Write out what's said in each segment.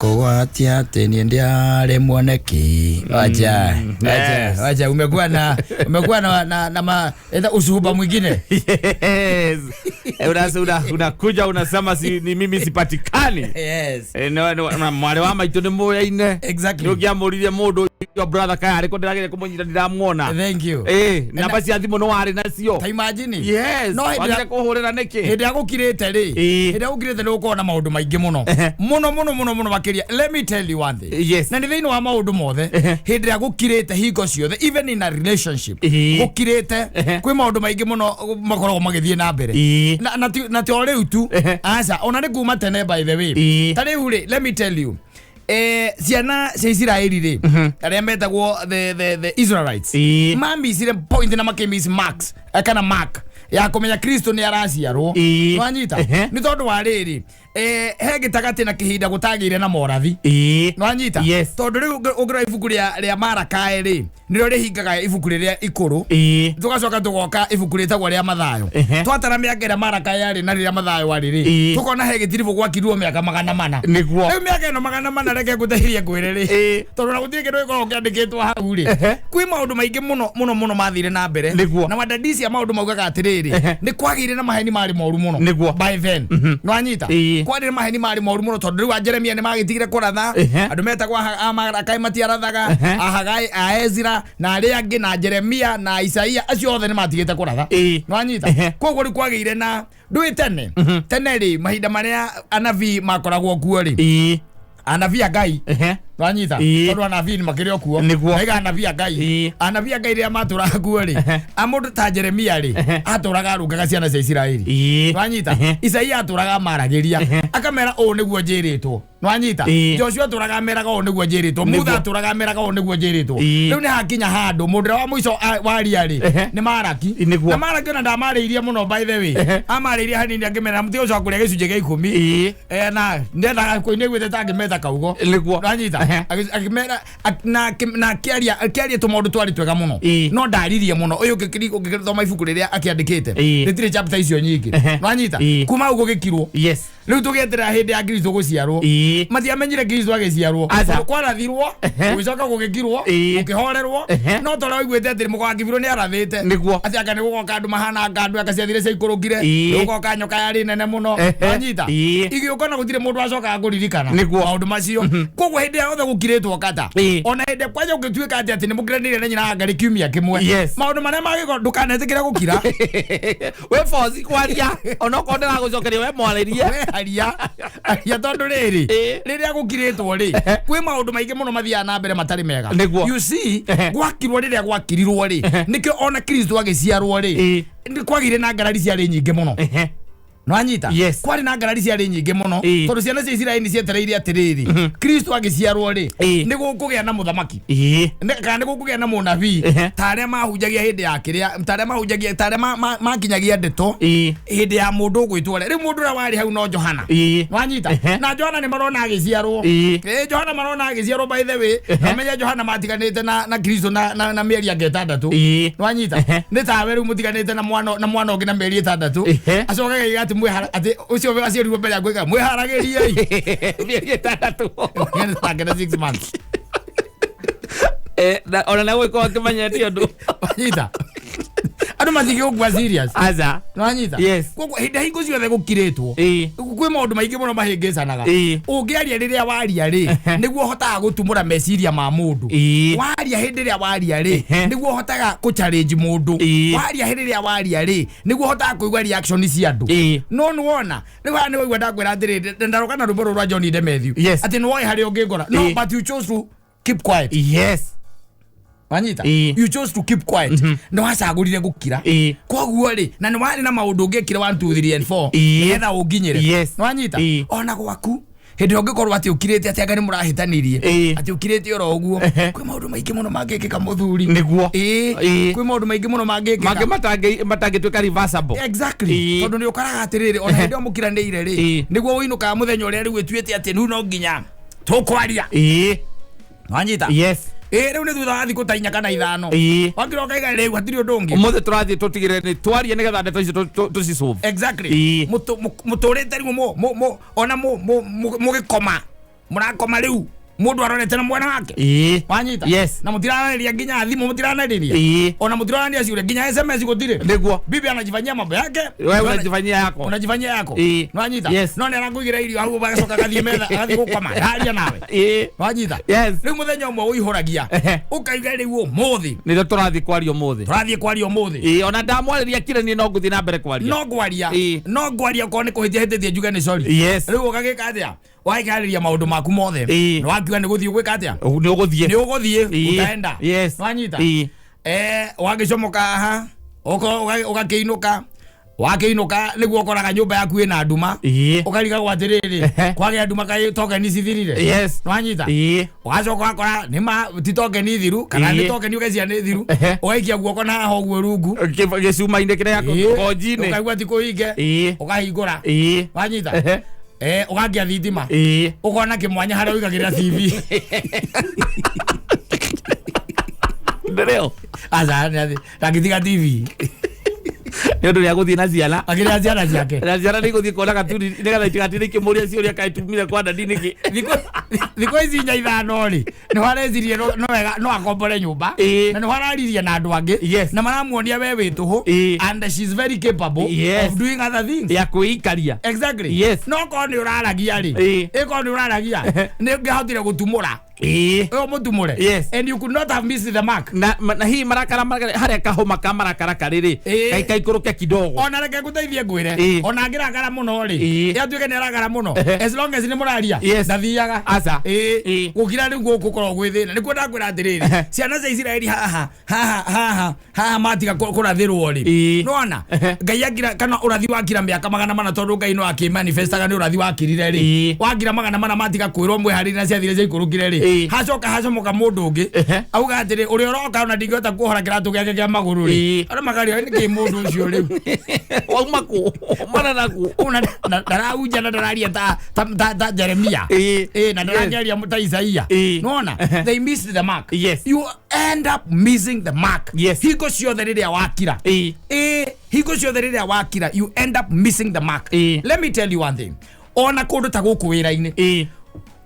Kũgwatia atĩ niĩ ndiarĩ mwoneki. Wacha, wacha, wacha, umekuwa na usuhuba mwingine. Yes. Unakuja unasema si, ni mimi sipatikani. No, mwarĩ wa maitũ nĩ mũyaine. Nĩ ũngĩamũririe mũndũ your brother kaya arĩkũ, ndĩrageria kũmũnyita, ndiramuona. Thank you. Namba cia thimũ nĩ warĩ nacio. Ta imagine. Yes. No hĩndĩ Wagire kũhũrĩra nĩkĩ? Hĩndĩ ĩrĩa gũkirĩte rĩ, hĩndĩ ĩrĩa gũkirĩte nĩ gũkoragwo na maũndũ maingĩ mũno mũno mũno mũno mũno makĩria. Let me tell you one thing. Na nĩ thĩinĩ wa maũndũ mothe, hĩndĩ ĩrĩa gũkirĩte hingo ciothe, even in a relationship, gũkirĩte, kwĩ maũndũ maingĩ mũno makoragwo magĩthiĩ na mbere. Na ti o rĩu tu. Aca, ona nĩ kuma tene, by the way. Ta rĩu rĩ, let me tell you, ciana cia Isiraeli rĩ, arĩa metagwo the Israelites, mamicire point na makĩmiss marks, kana mark ya kũmenya Kristo nĩ araciarwo. Nwanyita? Nĩ tondũ wa rĩrĩ, he gĩtagatĩ na kĩhinda gũtagĩire na morathi. Nwanyita? Yes. Tondũ rĩu ũngĩrora ibuku rĩa Marakaĩ rĩ, nĩrĩo rĩhingaga ibuku rĩrĩa ikũrũ. Tũgacoka tũgoka ibuku rĩtagwo rĩa Mathayo. Twatara mĩaka ĩrĩa Marakaĩ yarĩ na rĩrĩa Mathayo warĩ rĩ, tũkona he gĩtiribũ gwakirwo mĩaka 400. Rĩu mĩaka ĩno 400, reke ngũteithie ngwĩre rĩ, tondũ na gũtirĩ kĩndũ gĩkoragwo kĩandĩkĩtwo hau rĩ, kwĩ maũndũ maingĩ mũno mũno mũno mathire na mbere. Na wadadisi a maũndũ maugaga atĩrĩrĩ, nĩ kwagĩire na maheni marĩ moru mũno by then. Nwanyita? Kwarĩ na maheni marĩ moru mũno, tondũ rĩu a Jeremia nĩ magĩtigire kũratha. Andũ metagwo a Marakai matiarathaga. A Hagai, a Ezra na arĩa angĩ na Jeremia na Isaia, acio othe nĩ matigĩte kũratha. Nwanyita? Koguo rĩu kwagĩire na ndũĩ tene tene rĩ, mahinda marĩa anabii makoragwo kuo rĩ, anabii a Ngai. Nwanyita? Tondũ anabii nĩ makĩrĩ o kuo. Naiga anabii a Ngai. Anabii a Ngai rĩrĩa matũraga kuo rĩ, a mũndũ ta Jeremia rĩ, atũraga arũngaga ciana cia Isiraeli. Nwanyita? Isaia atũraga amaragĩria, akamera ũũ nĩguo njĩrĩtwo. Nwanyita? Joshua atũraga ameraga ũũ nĩguo njĩrĩtwo. Mutha atũraga ameraga ũũ nĩguo njĩrĩtwo. Rĩu nĩ hakinya handũ mũndũ ũrĩa wa mũico waria rĩ, nĩ Maraki. Na Maraki ona ndamarĩirie mũno, by the way. Amarĩirie hanini akĩmera mũtigũcoka kũrĩa gĩcunjĩ gĩa 10. Na ndendaga kũinĩguĩte ta angĩmeta kaugo. Nwanyita? Akĩmera na akĩaria tũmaũndũ twarĩ twega mũno. No ndaririe mũno. Ũyũ ũngĩthoma ibuku rĩrĩa akĩandĩkĩte, rĩtirĩ chapter icio nyingĩ. Nwanyita? Kuma hau gũgĩkirwo. Rĩu tũgĩeterera hĩndĩ ya Kristo gũciarwo. Matiamenyire Kristo agĩciarwo. Aca. Tondũ kwarathirwo, gũgĩcoka gũgĩkirwo, gũkĩhorerwo. No tondũ waiguĩte atĩ mũka wa Kibiro nĩ arathĩte atĩ anga nĩ gũgoka andũ mahana anga andũ anga ciathire ciaikũrũkire, nĩ gũgoka nyoka yarĩ nene mũno. Wanyita? Igĩũka na gũtirĩ mũndũ wacokaga kũririkana maũndũ macio. Koguo hĩndĩ ĩrĩa yothe gũkirĩtwo kata, ona hĩndĩ kwanja ũngĩtuĩka atĩ nĩ mũkiranĩire na nyina wa Ngarĩ kiumia kĩmwe, maũndũ marĩa mangĩkorwo, ndũkanetĩkĩre gũkira. Wĩ bosi kwaria onokorwo ndĩragũcokeria, we mwarĩrie. We aria, aria, tondũ rĩrĩ, rĩrĩa gũkirĩtwo rĩ, kwĩ maũndũ maingĩ mũno mathiaga na mbere matarĩ mega. You see, gwakirwo rĩrĩa gwakirirwo rĩ, nĩkĩo ona Kristo agĩciarwo rĩ, nĩ kwagĩire na ngarari ciarĩ nyingĩ mũno. Nwanyita? Yes. Kwarĩ na ngarari ciarĩ nyingĩ mũno, tondũ ciana cia Isiraeli nĩ cietereire atĩrĩrĩ, Kristo agĩciarwo rĩ, nĩ gũkũgĩa na mũthamaki, kana nĩ gũkũgĩa na mũnabii, ta arĩa mahunjagia hĩndĩ ya kĩrĩa, ta arĩa mahunjagia, ta arĩa makinyagia ndeto hĩndĩ ya mũndũ ũgwĩtwo ũrĩa. Rĩu mũndũ ũrĩa warĩ hau no Johana. Nwanyita? Na Johana nĩ marona agĩciarwo. Johana marona agĩciarwo, by the way. Namenya Johana matiganĩte na Kristo na mĩeri anga 6. Nwanyita? Nĩ tawe rĩu mũtiganĩte na mwana ũngĩ na mĩeri 6. Acoka agaiga atĩ mwĩhara atĩ ũcio aciarirwo mbere ya gwĩka mwĩharagĩriei. Mĩeri 6. Nake na 6 months. Ona na gwĩkorwo akĩmenyete ũndũ. Wanyita? Andũ matingĩgũkua serious. Aca. Nwanyita? Yes. Koguo hĩndĩ hingo ciothe gũkirĩtwo, kwĩ maũndũ maingĩ mũno mahĩngĩcanaga. Ũngĩaria rĩrĩa waria rĩ, nĩguo ũhotaga gũtumũra meciria ma mũndũ. Waria hĩndĩ ĩrĩa waria rĩ, nĩguo ũhotaga kũ challenge mũndũ. Waria hĩndĩ ĩrĩa waria rĩ, nĩguo ũhotaga kũigua reaction cia andũ. No nĩwona rĩu haha nĩ waigua ndakwĩra atĩrĩrĩ, ndaroka na rwĩmbo rũrũ rwa John Demethiu, atĩ nĩwoĩ harĩa ũngĩngora, no but you chose to keep quiet. Wanyita? You chose to keep quiet. Nĩ wacagũrire gũkira. Koguo rĩ, na nĩ warĩ na maũndũ ũngĩkire 1 2 3 and 4 nĩgetha ũnginyĩre. Nĩwanyita? Ona gwaku hĩndĩ ĩrĩa ũngĩkorwo atĩ ũkirĩte atĩ anga nĩ mũrahĩtanirie, atĩ ũkirĩte oro ũguo, kwĩ maũndũ maingĩ mũno mangĩkĩka, mũthuri. Kwĩ maũndũ maingĩ mũno mangĩkĩka. Mangĩ matangĩtuĩka reversible. Exactly. Tondũ nĩ ũkoraga atĩrĩrĩ, ona hĩndĩ ĩyo mũkiranĩire rĩ, nĩguo ũinũkaga mũthenya ũrĩa rĩu ĩtuĩte atĩ rĩu no nginya tũkwaria. Wanyita? Yes. Rĩu nĩ thutha wa thikũ ta 4 kana 5. Wakira ũkaiga rĩu hatirĩ ũndũ ũngĩ. Ũmũthĩ tũrathiĩ tũtigĩrĩre nĩ twaria nĩgetha ndeto icio tũcisolve. Exactly. Mũtũrĩte rĩu ona mũgĩkoma. Mũrakoma rĩu mũndũ arorete na mwana wake. Wanyita? Yes. Na mũtiraranĩria nginya thimũ mũtiranarĩria. Ona mũtirarania ciũria nginya SMS gũtirĩ. Nĩguo. Bibi anajifanyia mambo yake. Wewe unajifanyia yako. Unajifanyia yako. Nwanyita? Yes. No nĩ arakũigĩra irio hau agacoka agathiĩ metha agathiĩ gũkoma ndaria nawe. Wanyita? Yes. Rĩu mũthenya ũmwe ũihũragia ũkaiga rĩu ũmũthĩ Nĩrĩo tũrathiĩ kwaria ũmũthĩ. Tũrathiĩ kwaria ũmũthĩ. Ona ndamwarĩria kire niĩ no ngũthiĩ na mbere kwaria. No ngwaria. No ngwaria okorwo nĩ kũhĩtia hĩtĩtie njuge nĩ sorry. Yes. Rĩu ũgagĩka atĩa? Wakarĩria maũndũ maku mothe. Na wakiuga nĩ gũthiĩ ũgwĩka atĩa? Nĩ ũgũthiĩ. Nĩ ũgũthiĩ. Utaenda. Yes. Nwanyita? Wagĩcomoka haha ũgakĩinũka. Wakĩinũka nĩguo ũkoraga nyũmba yaku ĩna nduma. Ũkarigagwo atĩrĩrĩ, kwagĩa nduma kaĩ tokeni cithirire. Yes. Nwanyita? Ũgacoka ũgakora nĩ ma ti tokeni thiru kana nĩ tokeni ũgeciria nĩ thiru. Ũgaikia guoko na haha ũguo rungu. Gĩcuma-inĩ kĩrĩa konji-inĩ. Ũkaigua ti kũhinge. Ũkahingũra. Wanyita? Ũgakia thitima. Ũkona kĩmwanya harĩa ũigagĩrĩra TV. Ndĩrĩo. Aca, ndangĩtiga TV. Nĩ ũndũ nĩagũthiĩ na ciana. Akĩrĩa ciana ciake. Na ciana nĩ igũthiĩ kuona gatuni nĩgetha itigatinde ikĩmũria ciũria kaĩ tumire kwa dadi nĩkĩ. Thikũ ici inya ithano rĩ, nĩho arecirie no wega no akombore nyũmba. Na nĩho araririe na andũ angĩ. Yes. Na maramuonia we wĩ tũhũ. And she's very capable Yes. of doing other things. Ya kwĩikaria. Exactly. Yes. No korwo nĩ ũraragia rĩ, ĩkorwo nĩ ũraragia, nĩ ũngĩahotire gũtumũra. Ũyũ mũtumũre. Yes. And you could not have missed the mark. Na hihi marakara harĩa kahũma ka marakara karĩ rĩ, kaikũrũke kidogo. Ona reke ngũteithie ngwĩre. Ona angĩrakara mũno rĩ, ĩatuĩke nĩ arakara mũno. As long as nĩ mũraria, Yes. ndathiaga. Aca. Gũkira rĩu gũkũ korwo gwĩ thĩna. Nĩkuo ndakwĩra atĩrĩrĩ, ciana cia Isiraeli haha, haha, haha, haha matiga kũrathĩrwo rĩ. Nĩwona? Ngai akira, kana ũrathi wakira mĩaka 400 tondũ Ngai no akĩmanifestaga nĩ ũrathi wakirire rĩ. Wakira 400 matiga kwĩrwo mwĩharĩrie na ciathire ciaikũrũkire rĩ. Hacoka hacomoka mũndũ ũngĩ. Auga atĩrĩ, ũrĩa ũroka ona ndingĩhota kuohora kĩratũ gĩake kĩa magũrũ rĩ. Andũ makaria, nĩ kĩ mũndũ ũcio rĩu? Wauma kũ? Waumana na kũ? Una ndaraunja na ndararia ta Jeremia. Na ndararia ta Isaia. Nĩwona? They missed the mark. Yes. You end up missing the mark. Yes. Hingo ciothe rĩrĩa wakira. Hingo ciothe rĩrĩa wakira, you end up missing the mark. Let me tell you one thing. Ona kũndũ ta gũkũ wĩra-inĩ.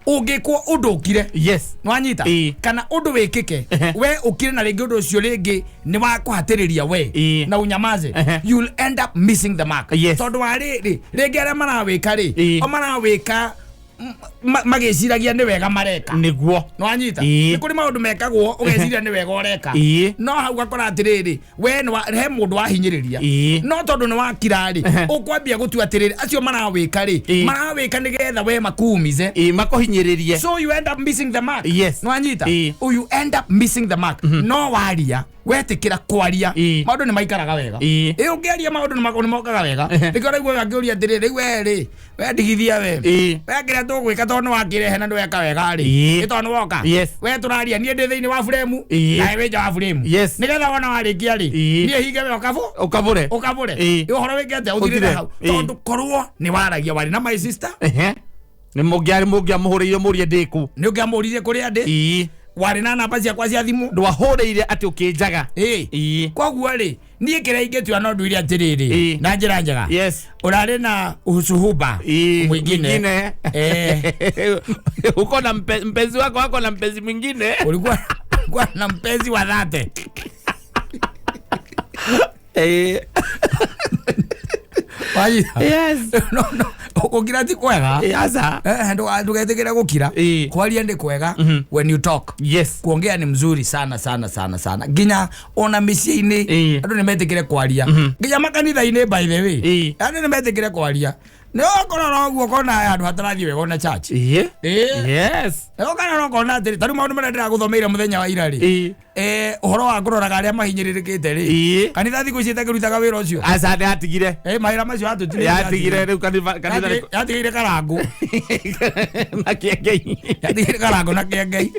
Ũngĩkwo ũndũ ũkire. Yes. Nwanyita? Kana ũndũ wĩkĩke, we ũkire na rĩngĩ ũndũ ũcio rĩngĩ nĩ wa kũhatĩrĩria we. Na ũnyamaze. You'll end up missing the mark. Yes. Tondũ wa rĩrĩ, rĩngĩ arĩa marawĩka rĩ, o marawĩka magĩciragia nĩ wega mareka. Nĩguo. Nwanyita? Nĩ kũrĩ maũndũ mekagwo ũgeciria nĩ wega ũreka. No hau ũgakora atĩrĩrĩ, we nĩ wa, he mũndũ wahinyĩrĩria. No tondũ nĩ wakira rĩ, ũkwambia gũtua atĩrĩrĩ, acio marawĩka rĩ, marawĩka nĩgetha we makuumize. Makũhinyĩrĩrie. So you end up missing the mark. Yes. Nwanyita? You end up missing the mark. No waria, wetĩkĩra kwaria, maũndũ nĩ maikaraga wega. Ũngĩaria maũndũ nĩ mokaga wega. Nĩkĩo ũraigua akĩũria atĩrĩrĩ, rĩu we rĩ, we ndigithia we. We kĩrĩa tũgwĩka tondũ nĩ wakĩrehe na ndweka wega rĩ. Nĩ tondũ nĩ woka. Yes. We tũraria niĩ ndĩ thĩinĩ wa frame, nawe wĩ nja wa frame. Yes. Nĩgetha wona warĩkia rĩ, niĩ hinge we Ũkabũre. Ũkabũre. Ũhoro wĩke atĩa? Ũthirĩre Ũthire. hau. Tondũ korwo nĩ waragia warĩ na my sister. Nĩ mũngĩamũhũrĩire mũrie ndĩ kũ. Nĩ ũngĩamũririe kũrĩa ndĩ. Warĩ na namba ciakwa cia thimũ. Ndwahũrĩire atĩ ũkĩnjaga. Koguo rĩ, niĩ kĩrĩa ingĩtua no nduire atĩrĩrĩ, na njĩra njega. Yes. Ũrarĩ na usuhuba mwingine. Mwingine. Uko na mpenzi wako, wako na mpenzi mwingine. Ulikuwa na mpenzi wa dhati. Wai. Yes. No, no. Gũkira ti kwega. Aca. Ndũgetĩkĩre gũkira. Kwaria nĩ kwega when you talk. Yes. Kuongea ni mzuri sana sana sana sana. Nginya ona mĩciĩ-inĩ, andũ nĩ metĩkĩre kwaria. Nginya makanitha-inĩ by the way. Andũ nĩ metĩkĩre kwaria. Nĩ ũkorora ũguo ũkona handũ hatarathiĩ wega ona church. Yes. Nĩ ũkorora ũkona atĩrĩ, ta rĩu maũndũ marĩa ndĩragũthomeire mũthenya wa ira rĩ. Ũhoro wa kũroraga arĩa mahinyĩrĩrĩkĩte rĩ. Kanitha thikũ ici ĩtakĩrutaga wĩra ũcio. Aca, nĩ yatigire. Mawĩra macio yatũtigire. Yatigire rĩu kanitha nĩ Yatigire karangũ. Na kĩengei. Yatigire karangũ na kĩengei.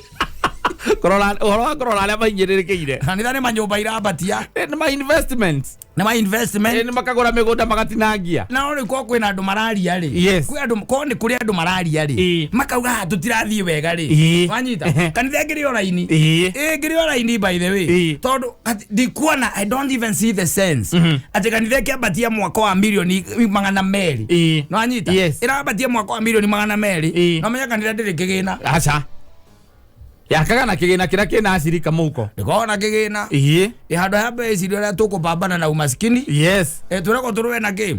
Kũrora, ũhoro wa kũrora arĩa mahinyĩrĩrĩkĩire. Kanitha nĩ manyũmba irambatia. Nĩ ma investments. Nĩ ma investment. Nĩ makagũra mĩgũnda magatinangia. Na no rĩu korwo kwĩna andũ mararia rĩ, Yes. kwĩ andũ, korwo nĩ kũrĩ andũ mararia rĩ, makauga haha tũtirathiĩ wega rĩ, wanyita kanitha ĩngĩrĩ o raini, ĩngĩrĩ o raini by the way, tondũ ndikuona, I don't even see the sense atĩ kanitha ĩkĩambatia mwaka wa mirioni 200, nĩwanyita, ĩrambatia mwaka wa mirioni 200, no menya kanitha ndĩrĩ kĩgĩna. Aca, yakaga na kĩgĩna kĩrĩa kĩna acirika mũhuko. Ndĩkoragwo na kĩgĩna. Ĩ handũ ha mbeca iria ũrĩa tũkũpambana na umaskini, tũrekwo tũrũe na kĩ,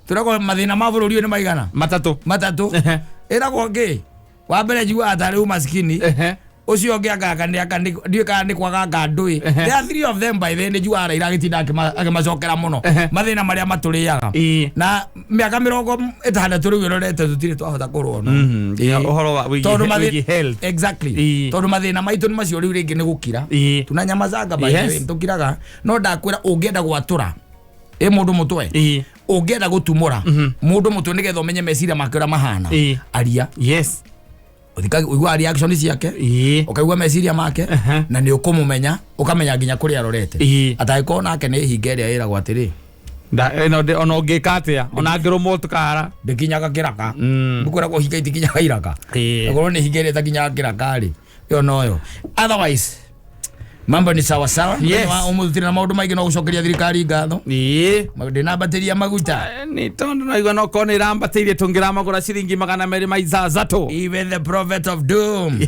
tũrekwo mathĩna ma bũrũri ũyũ nĩ maigana? 3. 3. Ĩragwo kĩ wa mbere njiguaga tarĩ umaskini, ũcio ũngĩ anga ndiũĩ kana nĩ kwaga anga ndũĩ. There are three of them by the way, nĩ njugaga Raila agĩtinda akĩmacokera mũno mathĩna marĩa matũrĩaga na mĩaka 60 rĩu ĩrorete tũtirĩ twahota kũrũa nao. Nginya ũhoro wa wĩgiĩ Tondũ wĩgiĩ health. Exactly. Tondũ mathĩna maitũ nĩ macio rĩu rĩngĩ nĩ gũkira, tuna nyamazanga by the way, tũkiraga, no ndakwĩra ũngĩenda gwatũra ĩ mũndũ mũtwe, ũngĩenda gũtumũra mũndũ mũtwe nĩgetha ũmenye meciria make ũrĩa mahana, aria, ũthika ũiguaga reaction ciake, ũkaigua meciria make, na nĩ ũkũmũmenya, ũkamenya nginya kũrĩa arorete. Atangĩkorwo nake nĩ hinga ĩrĩa ĩragwo atĩrĩ, Ĩno ona ũngĩka atĩa, ona ngĩrũmwo tũkara. Ndĩkinyaga kĩraka. Nĩkwĩragwo hinga itikinyaga iraka. Akorwo nĩ hinga ĩrĩa ĩtakinyaga kĩraka rĩ, ĩyo noyo. Otherwise mambo ni sawa sawa. Yes. Mũthenya wa ũmũthĩ tũtirĩ na maũndũ maingĩ no gũcokeria thirikari ngatho. Ndĩnambatĩria maguta. Nĩ tondũ naigua no korwo nĩ ĩrambatĩirie tũngĩramagũra ciringi 260. Even the prophet of doom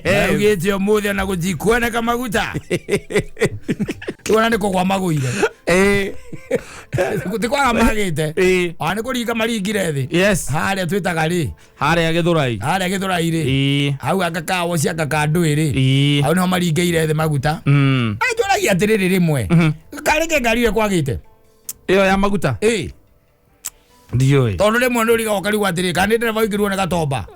augĩte ũmũthĩ ona gũtikuoneka maguta, ona nĩ kũgwa magũire, ti kwaga magĩte, ona nĩ kũringa maringire thĩ. Harĩa twĩtaga rĩ? Harĩa Gĩthũrai. Harĩa Gĩthũrai rĩ, hau anga kawo cia kandũĩ rĩ, hau nĩho maringĩire thĩ maguta. Anjũragia atĩrĩrĩ, rĩmwe karĩ ke ngari ĩyo kwagĩte? Ĩyo ya maguta? Ĩ. Ndiũĩ. Tondũ rĩmwe nĩ ũriga ũkarigwo atĩrĩ, kana nĩ ndereba ũingĩrwo nĩ gatomba.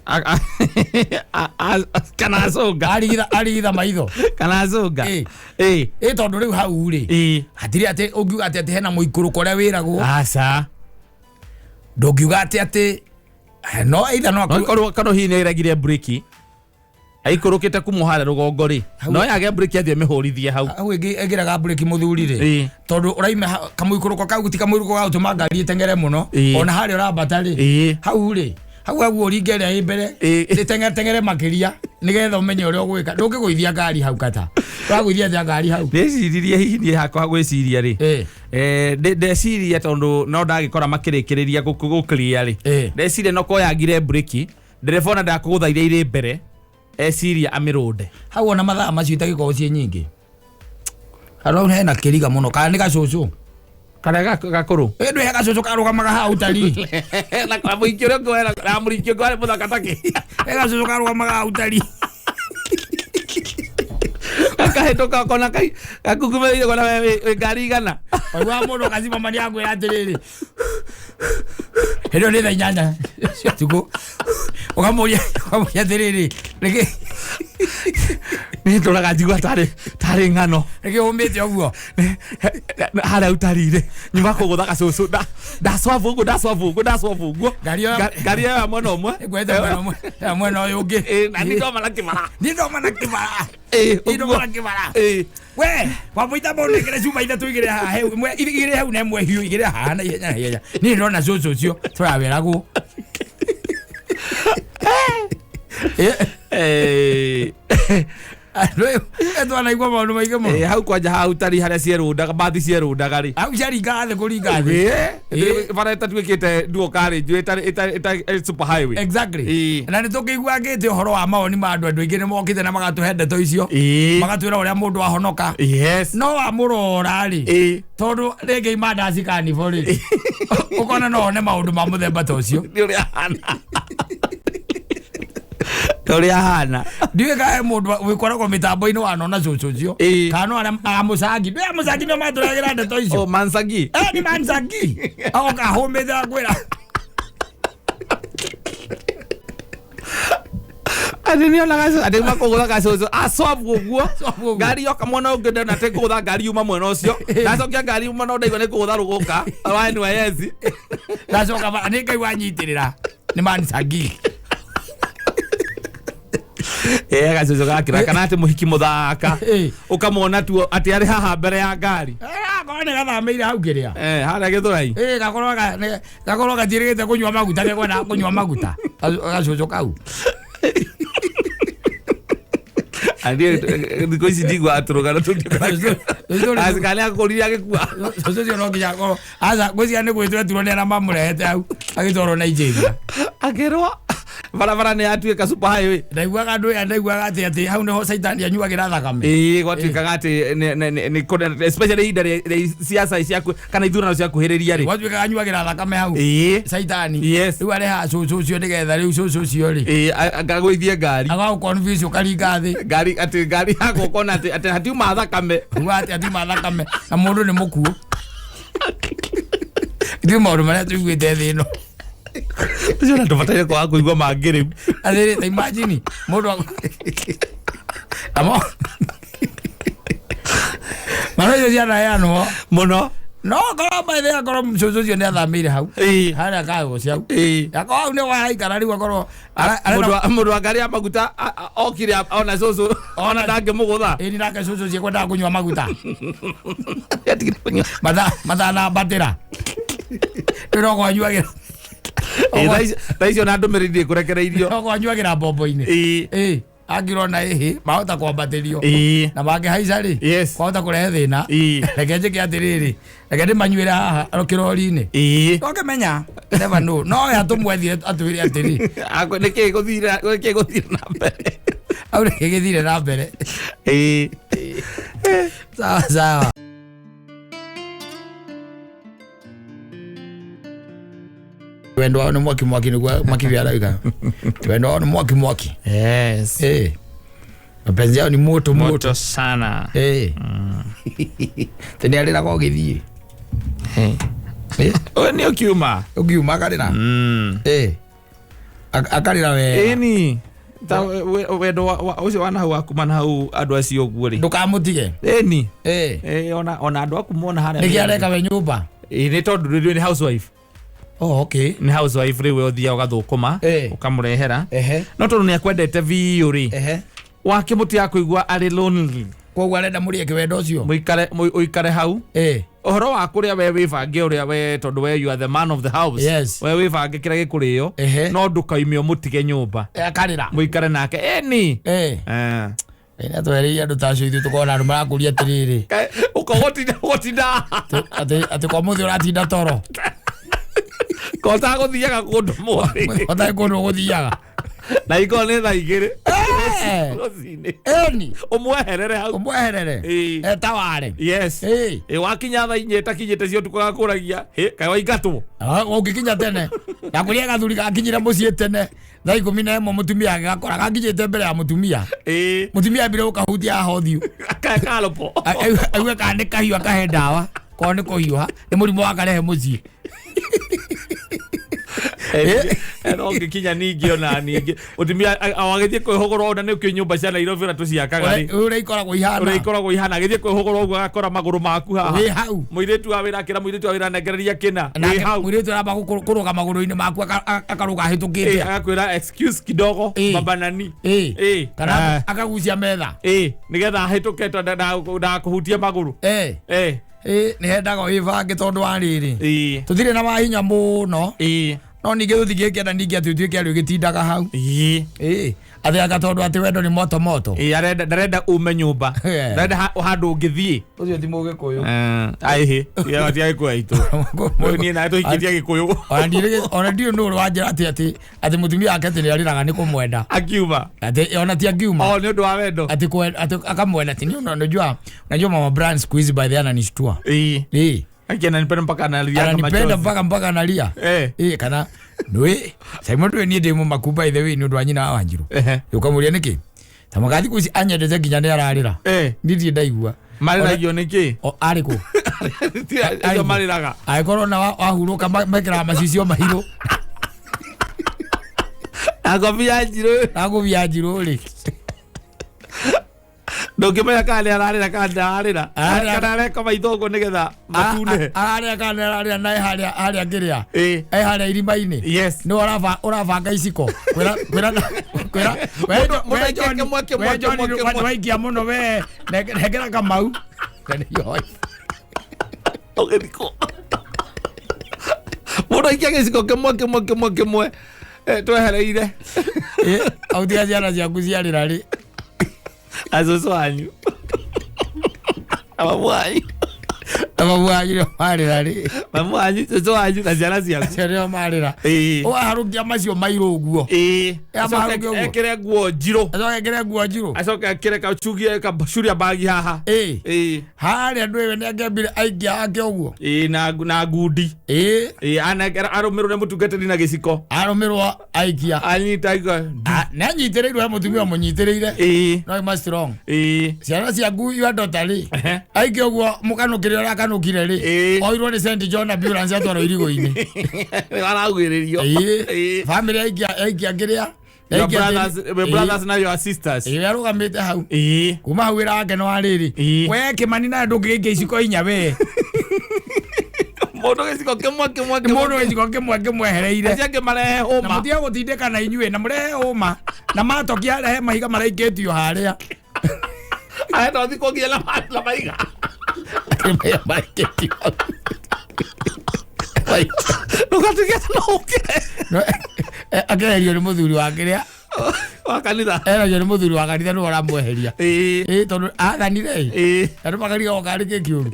Kana acũnga. Arigitha maitho. Kana acũnga. Ĩ tondũ rĩu hau rĩ, hatirĩ atĩ ũngiuga atĩ hena mũikũrũko ũrĩa wĩragwo. Aca. Ndũngiuga atĩ no either no No ikorwo kana hihi nĩ ĩregire breki aikũrũkĩte kuma harĩa rũgongo rĩ, no yage breki athiĩ mĩhũrithie hau. Hau ĩngĩraga breki mũthuri rĩ, tondũ ũraima kamũikũrũko kau ti kamũikũrũko ga gũtũma ngari ĩteng'ere mũno, ona harĩa ũrambata rĩ, hau rĩ, hau hau ũringe ĩrĩa ĩ mbere, ĩteng'ere makĩria nĩgetha ũmenye ũrĩa ũgwĩka. Ndũngĩgũithia ngari hau, kata ũragũithia atĩa ngari hau? Ndĩciririe hihi niĩ hakwa gwĩciria rĩ, ndeciria tondũ no ndagĩkora makĩrĩkĩrĩria gũkĩria rĩ, ndeciria no koyagire breki ndereba ona ndakũgũtha iria irĩ mbere, eciria amĩrũnde. Hau ona mathaa macio itagĩkorwo ciĩ nyingĩ, hau hena kĩriga mũno, kana nĩ gacũcũ? Karĩa gakũrũ? Ĩ, ndwĩ he gacũcũ karũgamaga hau tari. Na kamũingĩ ũrĩa ũngĩ na mũringĩ ũngĩ warĩ mũthaka takĩ. He gacũcũ karũgamaga hau tari. Gakahĩtũka ũkona gakungumeire kona wĩ ngari 100. Waigua mũndũ akacimama nĩ akwĩra atĩrĩrĩ, hĩndĩ ĩyo nĩ thaa 8 cia ũtukũ, ũkamũria atĩrĩrĩ, nĩkĩ? Nĩ ndũraga njigua tarĩ ng'ano. Nĩkĩ ũmĩte ũguo? Harĩa ũtarire nyuma kũgũtha gacũcũ, ndacwabu ũguo, ndacwabu ũguo, ndacwabu ũguo. Ngari ĩyo Ngari ĩyo ya mwena ũmwe. Ĩkwete mwena ũmwe, ya mwena ũyũ ũngĩ. Na nĩ ndoma na kĩbara. Nĩ ndoma na kĩbara. Nĩ ndoma na kĩbara. We wamũita mũnengere cuma 3 igĩrĩ haha, hau, ĩmwe igĩrĩ hau na ĩmwe hiũ igĩrĩ haha na ihenya na ihenya. Niĩ ndĩrona cũcũ ũcio tũraweragwo. Andũ twanaigua maũndũ maingĩ mũno. Hau kwanja hau tari harĩa cierũndaga, mbathi cierũndaga rĩ. Hau ciaringaga thĩ kũringa thĩ. Bara ĩtatuĩkĩte dual carriage, ĩtarĩ super highway. Exactly. Na nĩ tũkĩigua ngĩte ũhoro wa mawoni ma andũ, andũ aingĩ nĩ mokĩte na magatũhe ndeto icio, magatwĩra ũrĩa mũndũ ahonoka. No wamũrora rĩ, tondũ rĩngĩ imandaci kanibo rĩ, ũkona no one maũndũ ma mũthemba ta ũcio. Nĩ ũrĩa ahana. Ũrĩa ahana. Ndiũĩ kana he mũndũ wĩkoragwo mĩtambo-inĩ wanona cũcũ ũcio, kana no arĩa amũcangi, ndũĩ amũcangi nĩo matũragĩra ndeto icio. Oh, Mansagi. Ni Mansagi agoka ahũmĩte akwĩra. Atĩ nĩonaga atĩ makũgũtha gacũcũ acwabu ũguo. Acwabu ũguo. Ngari yoka mwena ũngĩ ndona atĩ kũgũtha ngari yuma mwena ũcio, ndacokia ngari yuma no ndaigua nĩ kũgũtha rũgũka wa NYS. Ndacoka nĩ Ngai wanyitĩrĩra nĩ Mansagi. Gacũcũ gakĩra kana atĩ mũhiki mũthaka ũkamwona tu atĩ arĩ haha mbere ya ngari. Gakorwo nĩ gathamĩire hau kĩrĩa. Eh, harĩa Gĩthũrai. Ĩ gakorwo gakorwo gatiĩrĩgĩte kũnyua maguta gekwenda kũnyua maguta. Gacũcũ kau. Andĩ thikũ ici ndiguaga tũrũgano Cũcũ kana akũrire agĩkua. Cũcũ ũcio no nginya akorwo aca ngwĩciria nĩ gwĩtwo etirwo nĩ arĩa mamũrehete hau agĩtwarwo Nigeria. Akĩrwo barabara nĩ yatuĩka super highway. Ndaiguaga andũ aya ndaiguaga atĩ atĩ hau nĩho caitani anyuagĩra thakame. Ĩĩ gwatuĩkaga atĩ nĩ kũrĩa especially ihinda rĩa siasa ciaku kana ithurano ciakuhĩrĩria rĩ. Gwatuĩkaga anyuagĩra thakame hau. Ĩĩ. Caitani. Yes. Rĩu arehaga cũcũ ũcio nĩgetha rĩu cũcũ ũcio rĩ. Ĩĩ agagũithie ngari. Agagũ confuse ũkaringa thĩ. Ngari atĩ ngari yakwa ũkona atĩ atĩ hatiuma thakame. Uga atĩ hatiuma thakame na mũndũ nĩ mũkuũ. Ithuĩ maũndũ marĩa tũiguĩte thĩ ĩno. Ũcio na tũbataire kwaga kũigua mangĩ rĩu. Atĩrĩ ta imagine mũndũ amo Mano icio cianaheanwo Mũno. no korwo maithe akorwo cũcũ ũcio nĩ athamĩire hau Ĩĩ. harĩa kagũci hau Ĩĩ. akorwo hau nĩ waraikara rĩu akorwo Mũndũ wa ngari ya maguta okire ona cũcũ ona ndangĩmũgũtha. ĩni nake cũcũ ũcio kwendaga kũnyua maguta Atigire kũnyua. Mathanambatĩra rĩu no kwanyuagĩra Ĩĩ, thaa icio ona ndũmĩrĩri ndĩkũrekereirio. no kwanyuagĩra mbombo-inĩ. Ĩĩ. Ĩĩ angĩrona ĩhĩ mahota kwambatĩrio Ĩĩ. na mangĩhaica rĩ Yes. kwahota kũrehe thĩna. Ĩĩ. Reke njĩke atĩrĩrĩ reke ndĩmanyuĩre haha kĩrori-inĩ. Ĩĩ. Ndũngĩmenya never know no we atũmwethire atwĩre atĩrĩ Nĩkĩĩ gũthire na mbere. au nĩkĩ gĩthire na mbere. Ĩĩ. Sawa sawa. Wendo wao nĩ mwaki mwaki nĩguo mwaki arauga. Wendo wao nĩ mwaki mwaki. Yes. Eh. Mapenzi yao ni moto moto. Moto sana. Eh. Tene arĩraga ũgĩthiĩ. Eh. Eh. Ũyũ nĩ ũkiuma. Ũngiuma akarĩra. Eh. Akarĩra wega. Ĩni. Ta wendo ũcio wa nahau wa kuma nahau andũ acio ũguo rĩ. Ndũkamũtige. Ĩni. Eh. Ĩĩ ona andũ aku mona harĩa. Nĩkĩ areka we nyũmba? Ĩĩ nĩ tondũ rĩu nĩ housewife. Oh, okay. Nĩ housewife rĩu we ũthiaga ũgathũkũma ũkamũrehera. No tondũ nĩ akwendete biũ rĩ. Wakĩmũtiga kũigua arĩ lonely. Koguo arenda mũrĩe kĩwendo ũcio. Mũikare ũikare hau. Ũhoro wa kũrĩa we wĩbange ũrĩa we tondũ we you are the man of the house. Yes. We wĩbange kĩrĩa gĩkũrĩo. No ndũkaime ũmũtige nyũmba. Akarĩra. Mũikare nake. Ĩni. Ĩna twereire andũ ta acio ithuĩ tũkona andũ marakũria atĩrĩrĩ. Ũgotinda. Atĩ kwa mũthĩ ũratinda toro. Kota gũthiaga kũndũ mũthĩ. Ũtarĩ kũndũ ũgũthiaga. Na ikorwo nĩ thaa igĩrĩ. Rũcinĩ. Ĩni. Ũmweherere hau. Ũmweherere. Etaware. Yes. Ĩ wakinya thaa inya ĩtakinyĩte cia ũtukũ agakũragia. Hĩ, kaĩ waingatwo. Ũngĩkinya tene. Na kũrĩa gathuri gakinyire mũciĩ tene. Thaa 11 mũtumia agakora gakinyĩte mbere ya mũtumia. Mũtumia ambire gũkahutia haha ũthiũ. Karopo. Aigue kana nĩ kahiũ akahe ndawa. Korwo nĩ kũhiũha nĩ mũrimũ wakarehe mũciĩ. No ngĩkinya ningĩ ona ningĩ mũtumia agĩthiĩ kwĩhũgũra ona nĩ ũkĩũĩ nyũmba cia Nairobi ũrĩa tũciakaga rĩ. Ũrĩa ikoragwo ihana. Ũrĩa ikoragwo ihana agĩthiĩ kwĩhũgũra ũguo agakora magũrũ maku haha. Wĩ hau. Mũirĩtu wa wĩra akĩra mũirĩtu wa wĩra nengereria kĩna. Wĩ hau. Mũirĩtu aramba kũrũga magũrũ-inĩ maku akarũga ahĩtũkĩte. Agakwĩra excuse kidogo baba nani. Kana akagucia metha. Nĩgetha ahĩtũke tondũ ndagakũhutie magũrũ. Nĩ hendaga wĩbange tondũ wa rĩrĩ. Tũtirĩ na mahinya mũno. No ningĩ tũtingĩkĩenda ningĩ atĩ ũtuĩke arĩ ũgĩtindaga hau. Atĩ anga tondũ atĩ wendo nĩ moto moto. Ndarenda ume nyũmba. Ndarenda handũ ũngĩthiĩ. Ũcio ti Mũgĩkũyũ. Aĩhĩ. Ti Agĩkũyũ aitũ. Niĩ nawe tũhikĩtie Agĩkũyũ. Ona ndiũĩ nũ ũrĩ wanjĩra atĩ atĩ mũtumia wake atĩ nĩarĩraga nĩ kũmwenda. Akiuma. Atĩ ona ti akiuma. Oh, nĩ ũndũ wa wendo. Atĩ akamwenda atĩ unajua unajua mama Brian siku hizi by the ananishtua. Ananipenda mpaka analia kama Ananipenda mpaka analia. Kana nĩ Simon ndũĩ niĩ ndĩ mũmaku by the way nĩ ũndũ wa nyina wa Wanjiru. Ũkamũria nĩkĩ? Ta mũgathi thikũ ici anyendete nginya nĩ ararĩra. Niĩ ndirĩ ndaigua. Marĩragio nĩkĩ? Arĩ kũ? Acio marĩraga. Angĩkorwo na wahurũka mekĩraga macicio mahirũ. Na ngobia njirũ. Na ngobia njirũ rĩ. Ndũngĩmenya kana nĩ ararĩra kana ndararĩra. Kana areka maitho ũguo nĩgetha matune. Ararĩra kana nĩ ararĩra na harĩa harĩa kĩrĩa. Harĩa irima-inĩ. Yes. Nĩ ũrabanga iciko. Kwĩra kwĩra kwĩra we John waikia mũno we nengera kamau. Ũgĩthikwo. Mũndũ aikia gĩciko kĩmwe kĩmwe kĩmwe kĩmwe twehereire. Autiga ciana ciaku ciarĩra rĩ? Na cũcũ wanyu na mamu wanyu. Na mamu wanyu nĩo marĩra rĩ? Mamu wanyu, cũcũ wanyu na ciana ciaku. Acio nĩo marĩra. Ũgaharũkia macio mairũ ũguo. Ya Acoke maharũkia ũguo. ekĩre nguo njirũ. Acoke ekĩre nguo njirũ. Acoke ekĩre kacugia kacuria bagi haha. Harĩa ndũĩ nĩ angĩambire aikia ake ũguo. Na ngundi. Anengera arũmĩrwo nĩ mũtungatĩri na gĩciko. Arũmĩrwo aikia. Anyita aikia. Nĩ anyitĩrĩirwo he mũtumia ũmũnyitĩrĩire. No ima strong. Ciana ciaku your daughter rĩ. Aikia ũguo mũkanũkĩre ũrĩa akanũkire rĩ. Oirwo nĩ St John ambulance atwarwo irigũ-inĩ. Aragwĩrĩrio. Family aikia aikia kĩrĩa. Your Aikia brothers, tĩri. your brothers na your sisters. Arũgamĩte hau. Kuma hau wĩra wake nĩ wa rĩrĩ. We Kĩmani nawe ndũngĩgĩikia iciko inya we. Mũndũ gĩciko kĩmwe kĩmwe kĩmwe. Mũndũ gĩciko kĩmwe kĩmwehereire. Acio angĩ marehe hũma. Na mũtige gũtindĩka na inyuĩ na mũrehe hũma. Na matoki arehe mahiga maraikĩtio harĩa. Arenda ũthikwo nginya na mahiga. Mahiga maraikĩtio. Ndũgatuĩke atĩ no ũkĩre. No, akeherio nĩ mũthuri wa kĩrĩa. Wa kanitha. Eragio nĩ mũthuri wa kanitha nĩwe ũramweheria. Tondũ athanire. Andũ makarigagwo karĩ kĩ kĩũru.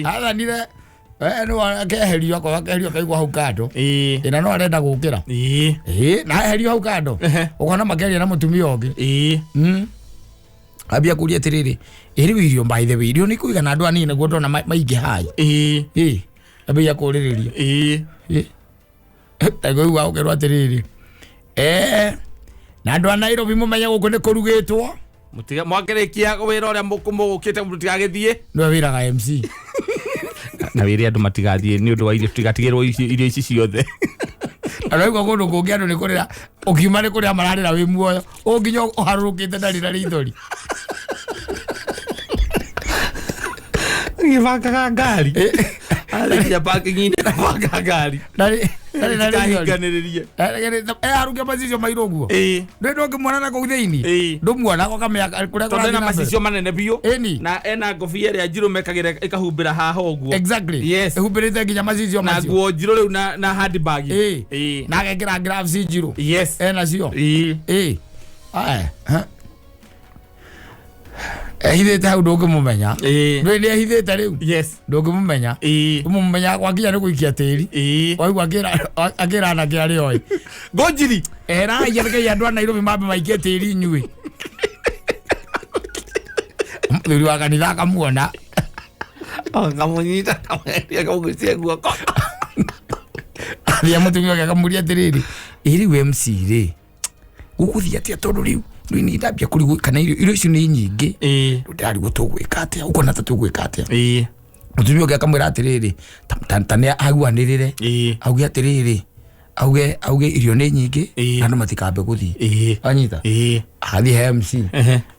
Athanire, nĩwe akeherio, akorwo akeherio akaigwo hau kando. Na no arenda gũkĩra. Na eherio hau kando. Ũkona makĩaria na mũtumia ũngĩ. Ambia kũria atĩrĩrĩ, rĩu irio by the way, irio nĩ kũigana andũ anini nĩguo ndona maingĩ hai. Ambia kũrĩrĩria. Ndaigua ũkerwo atĩrĩrĩ. Na andũ a Nairobi mũmenye gũkũ nĩ kũrugĩtwo. Mũtiga mwakĩrĩkia wĩra ũrĩa mũgũkĩte mũtigagĩthiĩ. Nĩwe wĩraga MC. Na wĩre andũ matigathiĩ nĩ ũndũ wa irio, tũtigatigĩrwo irio ici ciothe. Araigua kũndũ kũngĩ andũ nĩ kũrĩra, ũkiuma nĩ kũrĩra mararĩra wĩ muoyo, ũnginya ũharũrũkĩte ndarĩ na rithori. Ngĩbangaga ngari. Arĩkia parking-inĩ na banga ngari. Ndarĩ na rithori. Tikahinganĩrĩrie. Harũkia macicio mairũ ũguo. Ndũĩ ndũngĩmuona na kũu thĩinĩ. Ndũmuona ũkamenya kũrĩa Tondũ ena kũrathiĩ na mbere. macicio manene biũ. Ĩni. Na ena ngobia ĩrĩa njirũ mekagĩra ĩkahumbĩra haha ũguo. Exactly. Yes. Ĩhumbĩrĩte nginya macicio Na macio. nguo njirũ rĩu na handbag. Na agekĩra gloves njirũ. Yes. Ena cio. Aya. Ehithĩte hau ndũngĩmũmenya. Ndũĩ nĩ ehithĩte rĩu. Yes. Ndũngĩmũmenya. Ũmũmenya gwakinya nĩ gũikia tĩri. Waigua akĩra anake arĩa oĩ. Ngũnjiri. Erai rekei andũ a Nairobi mambe maikie tĩri inyuĩ. Mũthuri wa kanitha akamuona. Akamũnyita, akamũheria, akamũgucia guoko. Athiĩ mũtumia wake akamũria atĩrĩrĩ, ĩ rĩu MC rĩ, gũgũthiĩ atĩa tondũ rĩu rĩu nĩ ndambia kũrigwo kana irio icio nĩ nyingĩ. Rĩu ndĩrarigwo tũgwĩka atĩa, ũkona ta tũgwĩka atĩa. Mũtumia ũngĩ akamwĩra atĩrĩrĩ, ta nĩ aguanĩrĩre. Auge atĩrĩrĩ, auge irio nĩ nyingĩ, na andũ matikambe gũthiĩ. Wanyita? Agathiĩ he MC.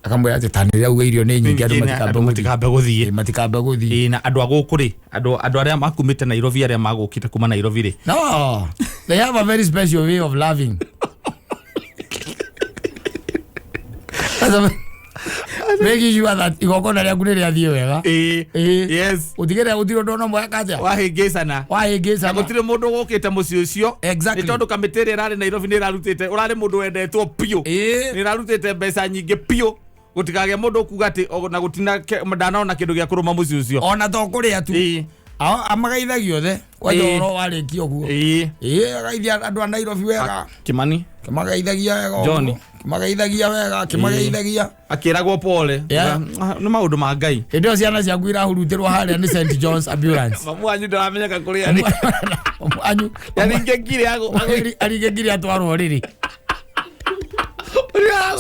Akamwĩra atĩ ta nĩrĩa auge irio nĩ nyingĩ, andũ matikambe gũthiĩ. Matikambe gũthiĩ. Matikambe gũthiĩ. Na andũ a gũkũ rĩ, andũ arĩa makumĩte Nairobi, arĩa magũkĩte kuma Nairobi rĩ. No, they have a very special way of loving. Making sure that igongona rĩaku nĩ rĩathiĩ wega. Yes. Ũtigĩrĩra gũtirĩ ũndũ ona ũmwe weka atĩa? Wahĩngĩcana. Wahĩngĩcana. Na gũtirĩ mũndũ ũgũkĩte mũciĩ ũcio. Exactly. Nĩ tondũ kamĩtĩ ĩrĩa ĩrarĩ Nairobi nĩ ĩrarutĩte, ũrarĩ mũndũ wendetwo biũ. Nĩ ĩrarutĩte mbeca nyingĩ biũ. Gũtikagĩa mũndũ ũkuga atĩ na gũtina ndanona kĩndũ gĩa kũrũma mũciĩ ũcio. Ona to kũrĩa tu. Amagaithagia othe. Kwanja ũhoro warĩkia ũguo. Agaithia andũ a Nairobi wega. Kimani. Kĩmagaithagia wega ũguo. Johnny. Kĩmagaithagia wega, kĩmagaithagia. Akĩragwo pole. Nĩ maũndũ ma Ngai. Hĩndĩ ĩyo ciana ciaku irahurutĩrwo harĩa nĩ St John's Ambulance. Mamu wanyu ndaramenyeka kũrĩa arĩ. Mamu wanyu. Aringĩkire Aringĩkire atwarwo rĩrĩ.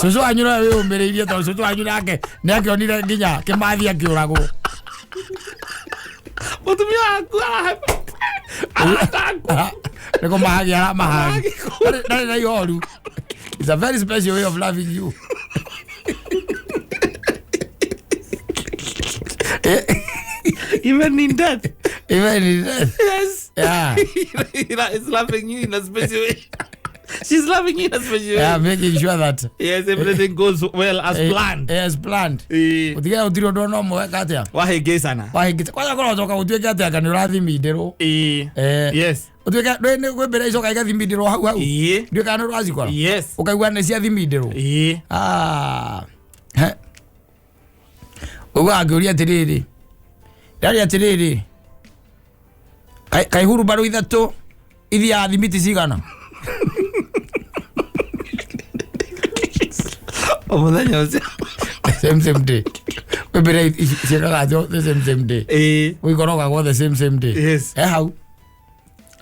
Cũcũ wanyu nowe wĩyũmĩrĩirie tondũ cũcũ wanyu nake nĩakĩonire nginya Kĩmathi akĩũragwo. Mũtumia waku aratakwo. Nĩ kũmahagia aramahagia. Ndarĩ na ihoru. It's a very special way of loving you. Even in death. Even in death. Yes. Yeah. It's loving you in a special way. She's loving you in a special way. Yeah, making sure that Yes, everything goes well as planned. As planned. Eh, Gũtigĩrĩra gũtirĩ ũndũ ona ũmwe weka atĩa. Wahĩngĩcana. Wahĩngĩca. Kwanza kũrocoka gũtuĩke atĩ anga nĩ ũrathimindĩrwo. Eh. Eh. Yes. Ũtuĩke nĩ kwĩ mbere icoka igathimindĩrwo hau hau. Eh. Ndiũĩ kana nĩ ũracikora. Yes. Ũkaigua nĩ ciathimindĩrwo. Eh. Ah. He. Ũguo angĩũria atĩrĩrĩ. Ndaria atĩrĩrĩ. Kaĩ kaĩ hurumbarũ ithatũ ithiaga thimiti cigana? O mũthenya ũcio. Same same day. Kwĩ mbere ciĩkaga the same same day. Eh. Gũikorogagwo the same same day. Yes. E hau.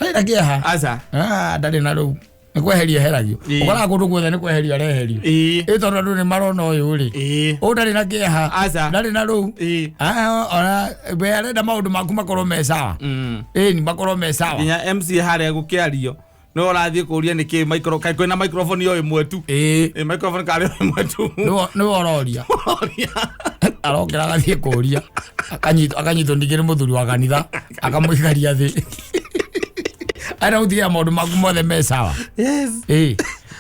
Ndarĩ na kĩeha. Aca. Ah, ndarĩ na rĩu. Nĩ kweheria eheragio. Ĩĩ. Ũkoraga kũndũ guothe nĩ kweherio areherio. Eh. Ĩ tondũ andũ nĩ marona ũyũ rĩ. Eh. Ũyũ ndarĩ na kĩeha. Aca. Ndarĩ na rũu. Eh. Ah, ona we arenda maũndũ maku makorwo me sawa. Ĩni makorwo me sawa. Nginya MC harĩa gũkĩario nĩ ũrathiĩ kũria nĩkĩ micro kaĩ kwĩna microphone o ĩmwe tu. Ĩĩ. Ĩ microphone karĩ o ĩmwe tu. Nĩwe nĩwe ũroria. Ũroria. Arokĩra agathiĩ kũria. Akanyitwo akanyitwo ningĩ nĩ mũthuri wa kanitha akamũikaria thĩ. Arenda gũtigĩrĩra maũndũ maku mothe me sawa. Yes. Ĩĩ.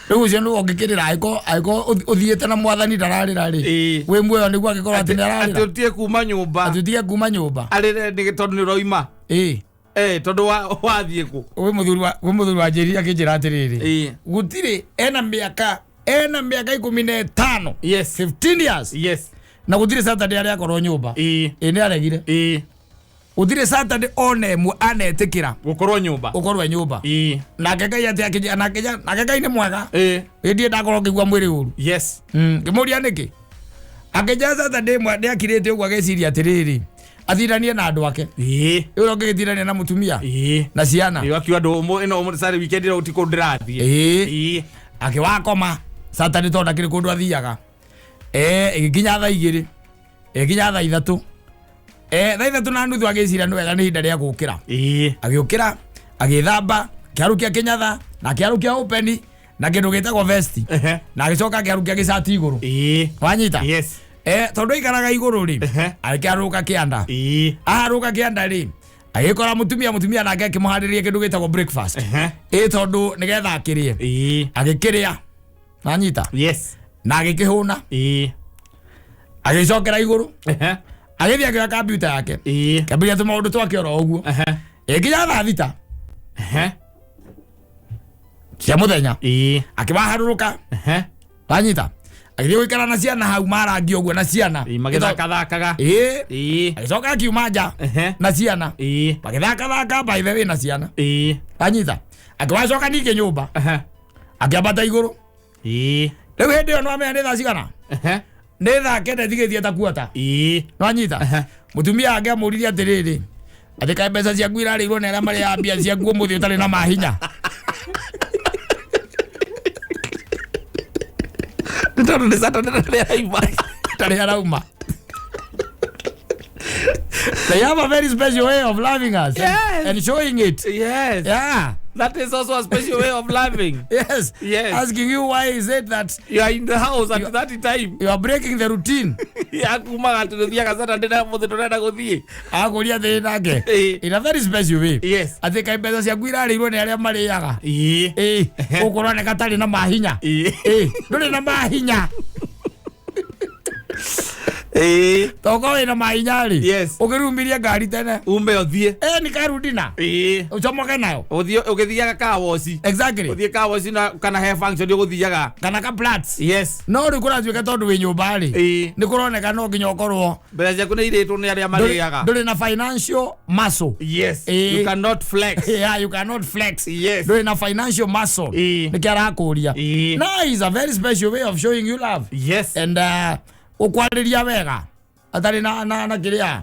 Rĩu ũcio nĩwe ũngĩkĩrĩra angĩkorwo angĩkorwo ũthiĩte na mwathani ndararĩra rĩ. Ĩĩ. Wĩ muoyo nĩguo angĩkorwo atĩ nĩ Atĩ ararĩra. ũtige kuma nyũmba. Atĩ ũtige kuma nyũmba. Arĩre nĩ tondũ nĩ ũroima. Ĩĩ. Eh, tondũ wathiĩ kũ? Wĩ mũthuri wa wĩ mũthuri wa njĩrire akĩnjĩra atĩrĩrĩ. Ĩĩ. Gũtirĩ ena mĩaka 15. Yes. 15 years. Yes. Na gũtirĩ Saturday arĩa akorwo nyũmba. Ĩĩ. Ĩĩ nĩ aregire. Ĩĩ. Gũtirĩ Saturday ona ĩmwe anetĩkĩra Gũkorwo nyũmba. ũkorwo e nyũmba. Ĩĩ. Nake Ngai atĩ akĩnjĩra nake nake Ngai nĩ mwega. Ĩĩ. Ĩĩ ndakorwo ngĩigua mwĩrĩ ũru. Yes. Ngĩmũria nĩkĩ? Akĩnjĩra Saturday ĩmwe nĩakirĩte ũguo agĩciria atĩrĩrĩ athiranie na andũ ake. Ĩĩ. Ĩyo ũngĩgĩthirania na mũtumia Ĩĩ. na ciana. Ĩĩ akiuga andũ ĩno sorry weekend ĩno gũtirĩ kũndũ ndĩrathiĩ. Ĩĩ. Ĩĩ. Akĩwakoma Saturday tondũ ndakĩrĩ kũndũ athiaga. Ĩgĩkinya thaa 2 ĩgĩkinya thaa 3. Thaa 3:30 agĩciria nĩ wega nĩ ihinda rĩa gũkĩra. Ĩĩ. Agĩũkĩra agĩthamba akĩharũkia kĩnyatha na akĩharũkia open na kĩndũ gĩtagwo vest. Ehe. Na agĩcoka akĩharũkia gĩcati igũrũ. Ĩĩ. Wanyita? Yes. Tondũ aikaraga igũrũ rĩ Ehe. akĩharũka kĩanda. Ĩĩ. Aharũka kĩanda rĩ agĩkora mũtumia mũtumia nake akĩmũharĩria kĩndũ gĩtagwo breakfast. Ehe. Ĩ tondũ nĩgetha akĩrĩe. Ĩĩ. Agĩkĩrĩa. Wanyita? Yes. Na agĩkĩhũna. Ĩĩ. Agĩcokera igũrũ. Ehe. Agĩthiĩ akĩoya kambiuta yake. Ĩĩ. Kĩambĩrĩria tũmaũndũ twake oro ũguo. Ehe. Ĩkinya thaa 6 Ehe. cia mũthenya. Ĩĩ. Akĩmaharũrũka. Ehe. Wanyita? Agĩthiĩ gũikara na ciana hau marangi ũguo na ciana. Ĩĩ magĩthakathakaga. Ĩĩ. Ĩĩ. Agĩcoka akiuma nja Ehe. na ciana. Ĩĩ. Magĩthakathaka by the way na ciana. Ĩĩ. Wanyita? Akĩmacoka ningĩ nyũmba. Ehe. Akĩambata igũrũ. Ĩĩ. Rĩu hĩndĩ ĩyo nĩwamenya nĩ thaa cigana? Ehe. Nĩ thaa 9 tigĩthiĩ ta kuota. Ĩĩ. Nĩwanyita? Ehe. Mũtumia wake amũririe atĩrĩrĩ atĩ kaĩ mbeca ciaku irarĩirwo nĩ arĩa marĩaga mbia ciaku ũmũthĩ ũtarĩ na mahinya. Nĩ tondũ nĩ Saturday ndarĩ arauma. Ndarĩ arauma. They have a very special way of loving us Yes. and showing it. Yes. Yeah. That is also a special way of loving. Yes. Yes. Asking you why is it that you are in the house at that time. You are breaking the routine. Ya kumaga atĩ tũthiaga Saturday na ũmũthĩ tũrenda gũthiĩ. Akũria thĩ nake. Ĩĩ. In a very special way. Yes. Atĩ kaĩ mbeca ciaku irarĩirwo nĩ arĩa marĩaga. Ĩĩ. Ĩĩ. Ũkũroneka tarĩ na mahinya. Ĩĩ. Ĩĩ. Ndũrĩ na mahinya. Ĩĩ. Tokorwo wĩna mahinya rĩ. Yes. Ũkĩrumirie ngari tene. Ume ũthiĩ. Ĩĩ nĩ karudina. Ĩĩ. Ũcomoke nayo. Ũthiĩ ũgĩthiaga car wash. Exactly. Ũthiĩ car wash na kana he function ũgũthiaga. Kana ka plats. Yes. No rĩu kũratuĩka tondũ wĩ nyũmba rĩ. Ĩĩ. Nĩ kũroneka no nginya ũkorwo Mbeca ciaku nĩ irĩtwo nĩ arĩa marĩaga. ndũrĩ na financial muscle. Yes. Ĩĩ. You cannot flex. Yeah, you cannot flex. Yes. Ndũrĩ na financial muscle. Ĩĩ. Nĩkĩo arakũria. Ĩĩ. No, is a very special way of showing you love. Yes. And ũkwarĩria wega atarĩ na na na kĩrĩa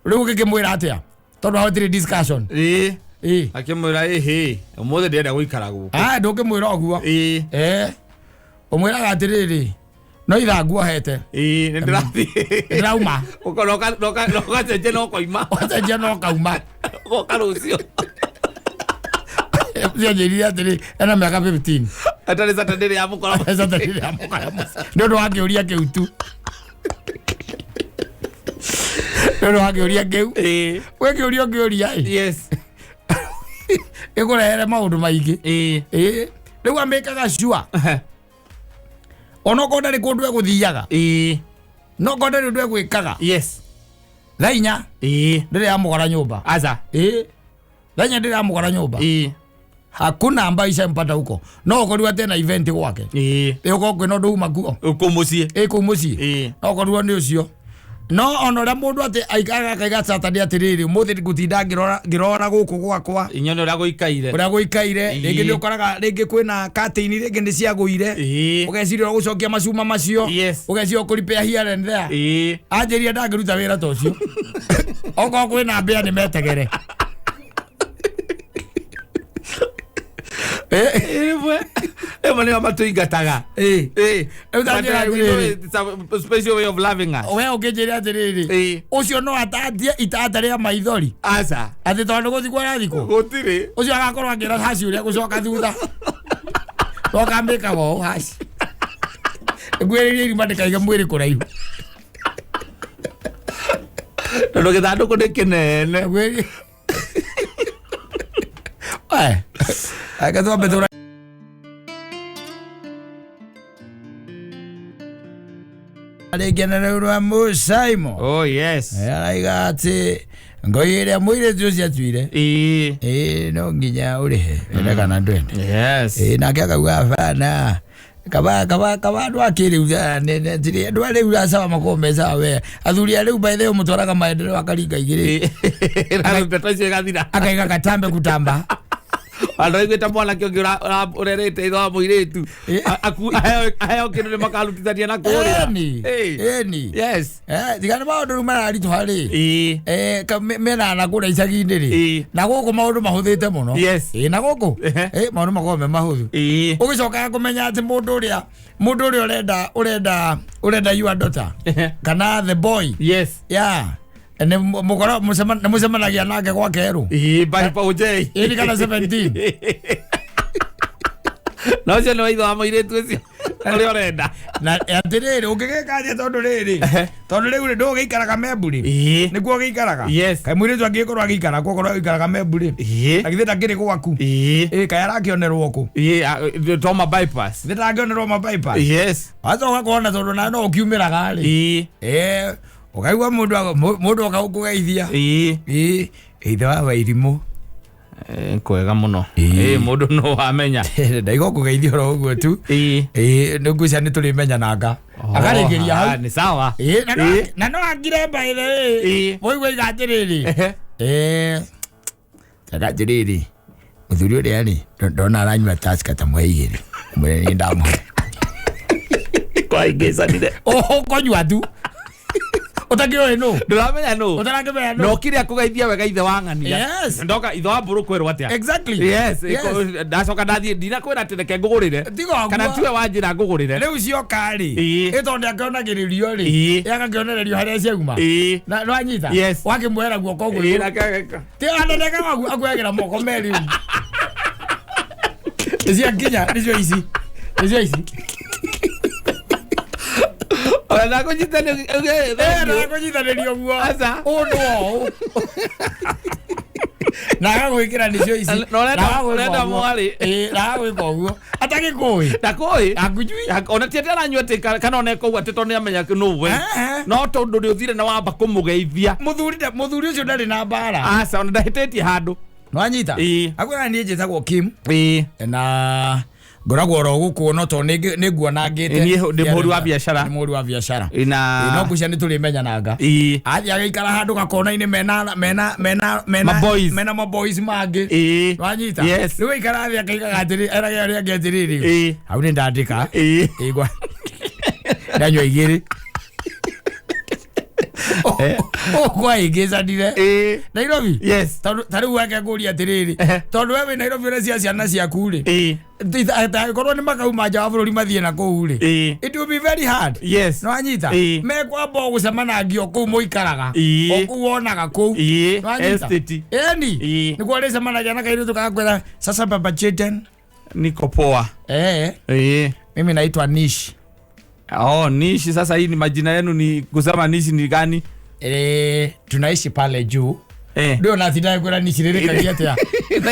rĩu ũgĩkĩmwĩra atĩa tondũ hatirĩ discussion. Ĩĩ. Ĩĩ. Akĩmwĩra ĩhĩ ũmũthĩ ndĩrenda gũikara gũkũ. Ah, ndũngĩmwĩra ũguo. Ĩĩ. Ũmwĩraga atĩrĩrĩ no ithaa nguohete. Ĩĩ nĩ ndĩrathiĩ. Ndĩrauma. Ũgacenjia na ũkoima. Ũgacenjia na ũkauma. Ũgoka rũciũ. Cianjĩrire atĩrĩ ena mĩaka 15. Atarĩ Saturday rĩa mũkora. Saturday rĩa mũkora mũciĩ. Nĩ ũndũ wa kĩũria kĩu tu. Nĩ ũndũ wa kĩũria kĩu. Ĩĩ. Gwĩ kĩũria ũngĩũria ĩ. Yes. Ĩkũrehere maũndũ maingĩ. Ĩĩ. Ĩĩ. Rĩu amĩkaga sure onokorwo ndarĩ kũndũ egũthiaga, nokorwo ndarĩ ũndũ egwĩkaga, thaa 4 ndĩrĩ yamũgora nyũmba. Aca. Ĩĩ, thaa 4 ndĩrĩ yamũgora nyũmba. Hakuna ambayo ishampata huko, no ũkorirwo atĩ ena event gwake, ĩ ũkorwo kwĩna ũndũ uma kuo Kũ mũciĩ. Ĩ kũu mũciĩ. No ũkorirwo nĩ ũcio, no ona ũrĩa mũndũ atĩ aikaraga akaiga Saturday atĩrĩrĩ, ũmũthĩ ngũtinda ngĩrora gũkũ gwakwa Inyone ũrĩa gũikaire. Ũrĩa gũikaire. Rĩngĩ nĩ ũkoraga rĩngĩ kwĩna curtain, rĩngĩ nĩ ciagũire, ũgeciria ũgũcokia macuma macio, ũgeciria ũkũrepair here and there. Anjĩria ndangĩruta wĩra ta ũcio, okorwo kwĩna mbĩa nĩ metegere. Rĩmwe rĩmwe nĩo matũingataga. Rĩu ta njĩra atĩrĩrĩ. It's a special way of loving us. We ũkĩnjĩra atĩrĩrĩ, ũcio no atatie itata rĩa maithori Aca. Atĩ tondũ gũthikwo arathikwo. Gũtirĩ. Ũcio agakorwo akĩra haci ũrĩa gũcoka thutha tokambĩkaga ũũ haci ngwĩrĩrie irima ndĩkaige mwĩrĩ kũraihu. Tondũ gĩthandũkũ nĩ kĩnene. Ngwĩrĩrie. Aya, reke twambe tũra rĩngĩ na rĩu rwa Mũcaimo. Oh yes. Araiga atĩ ngoi ĩrĩa mũirĩtu ũcio atuire, ĩĩ, no nginya ũrĩhe wende kana ndwende. Ĩĩ, nake akauga bana kaba kaba kaba andũ a kĩrĩu tirĩ andũ a rĩu acawa makoragwo me sawa, we athuri a rĩu by the way mũtwaraga maendeleo akaringa igĩrĩ. Ndeto icio igathira. Akaiga katambe kutamba. Andũ aiguĩte mwanake ũngĩ ũrerĩte ithe wa mũirĩtu aheo kĩndũ nĩ makarutithania na kũrĩa. Ĩni. Ĩni. Tiga nĩ maũndũ rĩu mararitũha rĩ, mena na kũrĩa icagi-inĩ rĩ, na gũkũ maũndũ mahũthĩte mũno. Ĩĩ, na gũkũ maũndũ makoragwo me mahũthũ. Ũgĩcokaga kũmenya atĩ mũndũ ũrĩa ũrenda your daughter kana the boy, yeah, nĩ mũkora nĩ mũcemanagia nake gwa kerũ. Ĩĩ, by Paul J. Ĩni kana 17. Na ũcio nĩ wa ithe wa mũirĩtu ũcio ũrĩa ũrenda. Na atĩrĩrĩ, ũngĩgĩka atĩa, tondũ rĩrĩ, tondũ rĩu rĩ ndũgĩikaraga memburi, nĩguo ũgĩikaraga. Kaĩ mũirĩtu angĩgĩkorwo agĩikara kuokorwo agĩikaraga memburi, na githĩ ndakĩrĩ gwaku? Ĩ kaĩ arakĩonerwo kũ? Ĩĩ, Toma bypass. Githĩ ndangĩonerwo ma bypass? Wacoka kuona tondũ nawe no ũkiumĩraga rĩ, ũkaigua mũndũ ũkagũkũgeithia, ĩĩ, ithe wa Wairimũ. Kwega mũno. Ĩĩ. Ĩĩ, mũndũ no wamenya. Ndaiga ũkũgeithia oro ũguo tu. Ĩĩ, nĩ ngwĩciria nĩ tũrĩmenyananga, akarĩkĩria hau. Nĩ sawa. Ĩĩ, na no angire by the way. Mũigua iga atĩrĩrĩ, kaga atĩrĩrĩ, mũthuri ũrĩa rĩ, ndona aranyua Tusker ta mwe igĩrĩ, mwĩre nĩ ndamũhe. Kwaingĩcanire. Ũkũnyua tu ũtakĩũĩ nũ. Ndũramenya nũ. Ũtarakĩmenya Na nũ. ũkire kũgeithia wega ithe wa ng'ania. Ndoka ithe wa mbũrũ kwĩrwo atĩa? Ndacoka ndathiĩ ndinakwĩra atĩ reke ngũgũrĩre. Tiga ũguo. Kana tiwe wanjĩra ngũgũrĩre. Rĩu cioka rĩ, ĩ tondũ akĩonagĩrĩrio rĩ, agakĩonererio harĩa ciauma. Na nwanyita. Wakĩmuoera guoko ũguo igũrũ. Nake ageka. Ti ananekaga ũguo, akuoyagĩra moko merĩ ũguo. Nĩciakinya, nĩcio ici, nĩcio ici. Ona ndakũnyitanĩria. Ndakũnyitanĩria ũguo. Aca. Ũũ nĩ ũũ na agagwĩkĩra nĩcio ici. Na Na agagwĩka ũrenda ũguo. mwarĩ. Ĩĩ, na agagwĩka ũguo atagĩkũĩ. Ndakũĩ. Akujui. Ona ti atĩ aranyua atĩ kana ona eka ũguo atĩ tondũ nĩamenya nũwe. No tondũ nĩ ũthire na wamba kũmũgeithia. Mũthuri ũcio ndarĩ na mbara. Aca, ona ndahĩtĩtie handũ. Nwanyita. Akwĩra niĩ njĩtagwo Kim, na ngoragwo oro gũkũ, no tondũ nĩ nguona ngĩte. Ĩ, niĩ ndĩ mũhũri wa biacara. Nĩ mũhũri wa biacara. Na Ĩ, no ngwĩciria nĩ tũrĩmenyananga. Athiĩ agĩikara handũ gakona-inĩ mena Maboys. mena maboys mangĩ. Wanyita. Rĩu aikara thĩ akaigaga atĩrĩ, erage arĩa angĩ atĩrĩrĩ, hau nĩ ndandĩka. Ĩgwa ndanyua igĩrĩ kwaingĩcanire. Nairobi. Tondũ ta rĩu wake ngũria atĩrĩrĩ, tondũ we wĩ Nairobi ũrecia ciana ciaku rĩ, angĩkorwo nĩ makauma nja wa bũrũri mathiĩ na kũu rĩ, it will be very hard. Nĩwanyita. Mekwamba gũcemanangio kũu mũikaraga, o kũu wonaga kũu. Nĩwanyita? Estate. Ĩni. Nĩguo rĩcemanagia na kairĩtu kakwĩra, "Sasa baba Children." Niko poa. "Mimi naitwa Nish." Oh, nishi sasa hii ni majina yenu ni kusema nishi ni gani? "Tunaishi pale juu." Ndio natindaga kwĩra Nish rĩrĩkagia atĩa.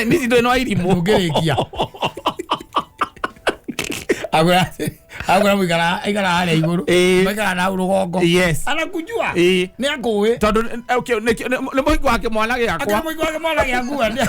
Nishi ndio ino irimũ. Ũngĩrĩkia. Akwĩra akwĩra mũikara aikara harĩa igũrũ. Ĩĩ. Maikara na hau rũgongo. Yes. Anakujua. Ĩĩ. Nĩ akũĩ. Tondũ okay, nĩ mũhiki wa kĩmwana Akĩra gĩakwa. mũhiki wa kĩmwana gĩaku ene.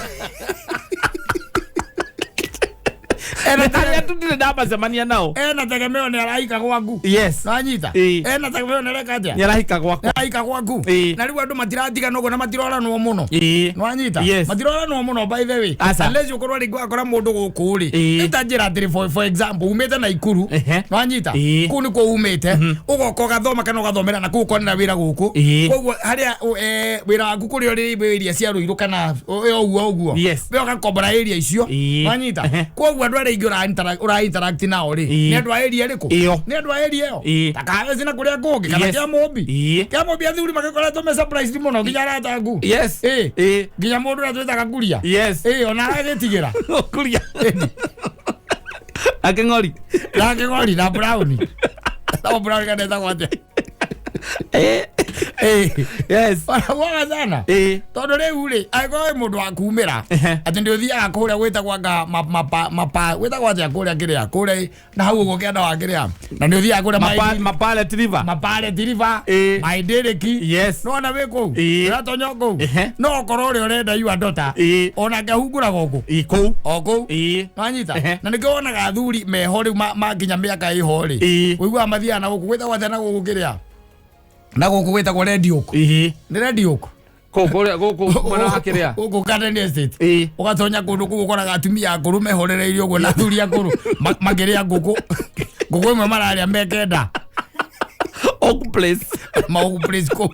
Ena Arĩa tu ndirĩ ndamacemania nao. Ena tegemeo nĩ arahika gwaku. Yes. Nanyita. Ĩĩ. Ena tegemeo nĩ areka atĩa? Nĩ arahika gwakwa. Nĩ arahika gwaku. Ĩĩ. Na rĩu andũ matiratigana ũguo na matiroranwo mũno. Ĩĩ. Nwanyita. Yes. Matiroranwo mũno by the way. Aca. Unless ũkorwo rĩngĩ wakora mũndũ gũkũ rĩ. Ĩĩ. Rĩu ta njĩra atĩrĩ for example umĩte Naikuru. Ehe. Nwanyita. Ĩĩ. Kũu nĩkuo umĩte. Ũgoka ũgathoma kana ũgathomera na kũu ũkonera wĩra gũkũ. Ĩĩ. Koguo harĩa wĩra waku kũrĩa ũrĩ area cia Ruiru kana ũguo ũguo. Yes. We ũgakombora area icio. Ĩĩ. Nwanyita. Ehe. Koguo andũ arĩa aingĩ ũra interact nao rĩ. Ĩĩ. Nĩ andũ a area ĩrĩkũ? Ĩyo. Nĩ andũ a area ĩyo. Ĩĩ. Ta Kabeci na kũrĩa kũngĩ kana Yes. Kĩamũmbi. Ĩĩ. Kĩamũmbi athuri magĩkoretwo me surprised mũno nginya arata aku. Yes. Ĩĩ. Ĩĩ. Nginya mũndũ ũrĩa twĩtaga Kuria. Yes. Ĩĩ ona aragĩtigĩra. Kuria. Akĩng'ori. Na Kĩng'ori na Brown. Na Brown kana etagwo atĩa? Ĩĩ. Ĩĩ. Yes. Wanaguaga sana. Ĩĩ. Tondũ rĩu rĩ angĩkorwo wĩ mũndũ wa kumĩra Ehe. atĩ nĩ ũthiaga kũrĩa gwĩtagwo anga mapa gwĩtagwo atĩa kũrĩa kĩrĩa kũrĩa na hau ũguo kĩanda wa kĩrĩa na nĩ ũthiaga kũrĩa Mapale River. mapare tiriba Ĩĩ. maidĩrĩki Yes. nona wĩ kũu Ĩĩ. ũratonya o kũu Ehe. no okorwo ũrĩa ũrenda your daughter Ĩĩ. onake ahungũraga o kũ Ĩĩ kũu. o kũu Ĩĩ. nwanyita Ehe. na nĩkĩo wonaga athuri meho rĩu makinya mĩaka ĩho rĩ Ĩĩ. ũiguaga mathiaga na gũkũ gwĩtagwo atĩa na gũkũ kĩrĩa na gũkũ gwĩtagwo Red Oak Ĩĩ. nĩ Red Oak Kũu kũrĩa gũkũ mwena wa kĩrĩa. gũkũ Garden Estate Ĩĩ. ũgatonya kũndũ kũu ũkoraga atumia akũrũ mehorereirie ũguo na athuri akũrũ makĩrĩa ngũkũ ngũkũ ĩmwe mararĩa me kenda Oak Place. maũku place kũu.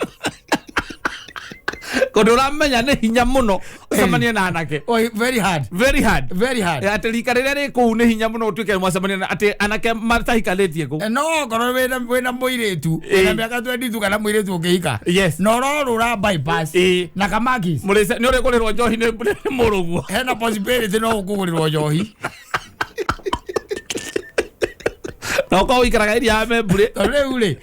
Kũndũ ũramenya nĩ hinya mũno ũcemanie na anake. Oi, very hard. Very hard. Very hard. Atĩ rika rĩrĩa rĩ kũu nĩ hinya mũno ũtuĩke mwacemania na atĩ anake matahikanĩtie kũu. No okorwo wĩna mũirĩtu Ĩĩ. wĩna mĩaka 22 kana mũirĩtu ũngĩhika Yes. na ũrorũra bypass Ĩĩ. na kamakis Mũrĩce nĩ ũrĩgũrĩrwo njohi nĩ mũrũguo. hena possibility no ũkũgũrĩrwo njohi. Na ũkorwo ũikaraga area ya Membure. Tondũ rĩu rĩ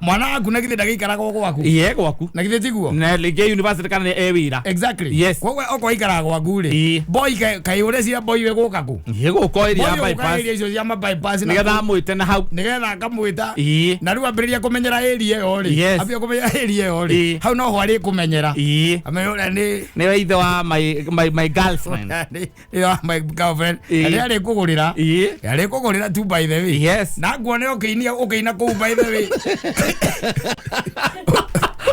mwana waku na githĩ ndagĩikaraga o gwaku? Iye gwaku. Na githĩ tiguo? Na rĩngĩ university kana nĩ e wĩra. Exactly. Yes. Koguo okorwo aikaraga gwaku rĩ Ĩĩ. boy kaĩ ũreciria boy wĩ gũka kũ? Iye gũka area ya Boy ũgũka bypass. area icio cia ma bypass na Nĩgetha amwĩte na hau. nĩgetha akamwĩta Ĩĩ. na rĩu ambĩrĩria kũmenyera area ĩyo rĩ Yes. ambia kũmenyera area ĩyo rĩ Ĩĩ. hau noho arĩkũmenyera. Ĩĩ. Amenye ũrĩa nĩ Nĩwe ithe wa my girlfriend. nĩ my girlfriend. Ĩĩ. Na nĩ arĩkũgũrĩra. Ĩĩ. Arĩkũgũrĩra tu by the way. Yes. Na nguone ũkĩinia ũkĩina kũu by the way.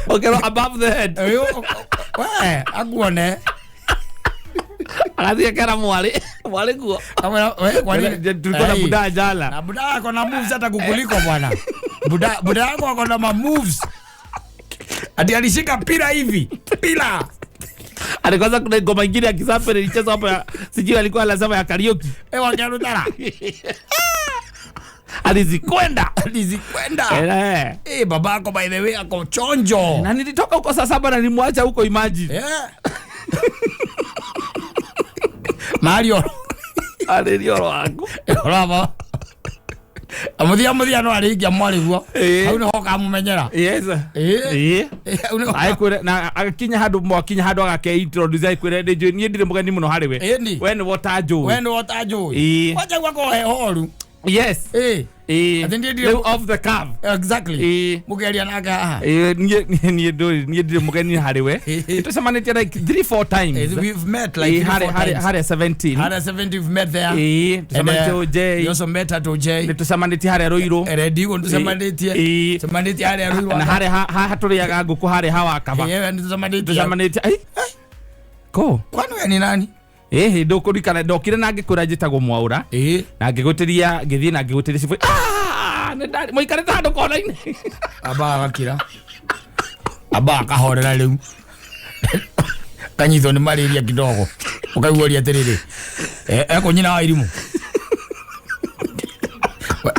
Ũkerwo above the head. We akuone. Agathiĩ akera mwarĩ. Mwarĩ guo. Amwĩra, we, kwani Tulikuwa na Ai. budaa jana. Na buda ako na moves hata kukuliko bwana. Buda yako ako na ma moves. Ati alishika pira hivi. Pira. Ati kwanza kuna ngoma ingine ya Kisapere ilichezwa hapo ya sijui alikuwa anasema ya karaoke. Wakiarutara. Alizikwenda. Alizikwenda. Eh. Babako by the way ako chonjo. Na nilitoka huko saa 7 na nilimwacha huko imagine. Yeah. Mario. Arĩria oro waku. Raba. Amuthia muthia no arĩikia mwarĩ guo. Ĩĩ. Hau nĩho ũkamumenyera. Yes. Ĩĩ. Ĩĩ. Hau nĩho. Aikwĩre na akinya handũ mwakinya handũ agake introduce aikwĩre ndĩ njũĩ niĩ ndirĩ mũgeni mũno harĩ we. Ĩni. We nĩwe ũtanjũĩ. We nĩwe ũtanjũĩ. Ĩĩ. Kwanja gwako he horu. Yes. Ĩĩ. Ĩĩ. Atĩ niĩ ndirĩ Rĩu off the curve. Exactly. Ĩĩ. Mũkĩaria nake haha. Ĩĩ, niĩ ndũrĩ niĩ ndirĩ mũgeni harĩ we. Ĩĩ. Tũcemanĩtie like 3 4 times. We've met like Ĩĩ, three, harĩ four harĩ times. harĩa 17. Harĩa 70 we've met there. Ĩĩ, And, tũcemanĩtie OJ. we also met at OJ. Nĩ tũcemanĩtie harĩa Ruiru. Redigo nĩtũcemanĩtie. Ĩĩ. Cemanĩtie harĩa Ruiru. Na harĩa haha tũrĩaga ngũkũ harĩa hawakaba. Ĩĩ, nĩtũcemanĩtie. Tũcemanĩtie. Ai. Ko. Kwani we ni nani? Ĩhĩ ndũkũririkana ndokire na ngĩkwĩra njĩtagwo Mwaũra. Ĩĩ. Na ngĩgũtĩria ngĩthiĩ na ngĩgũtĩria cibũ. Ah, nĩ ndarĩ mũikarĩte handũ kona-inĩ. Aba agakira. Aba akahorera rĩu. Kanyitwo nĩ malaria kidogo. Ũkaigua ũria atĩrĩrĩ. Ekũnyina wa irimũ.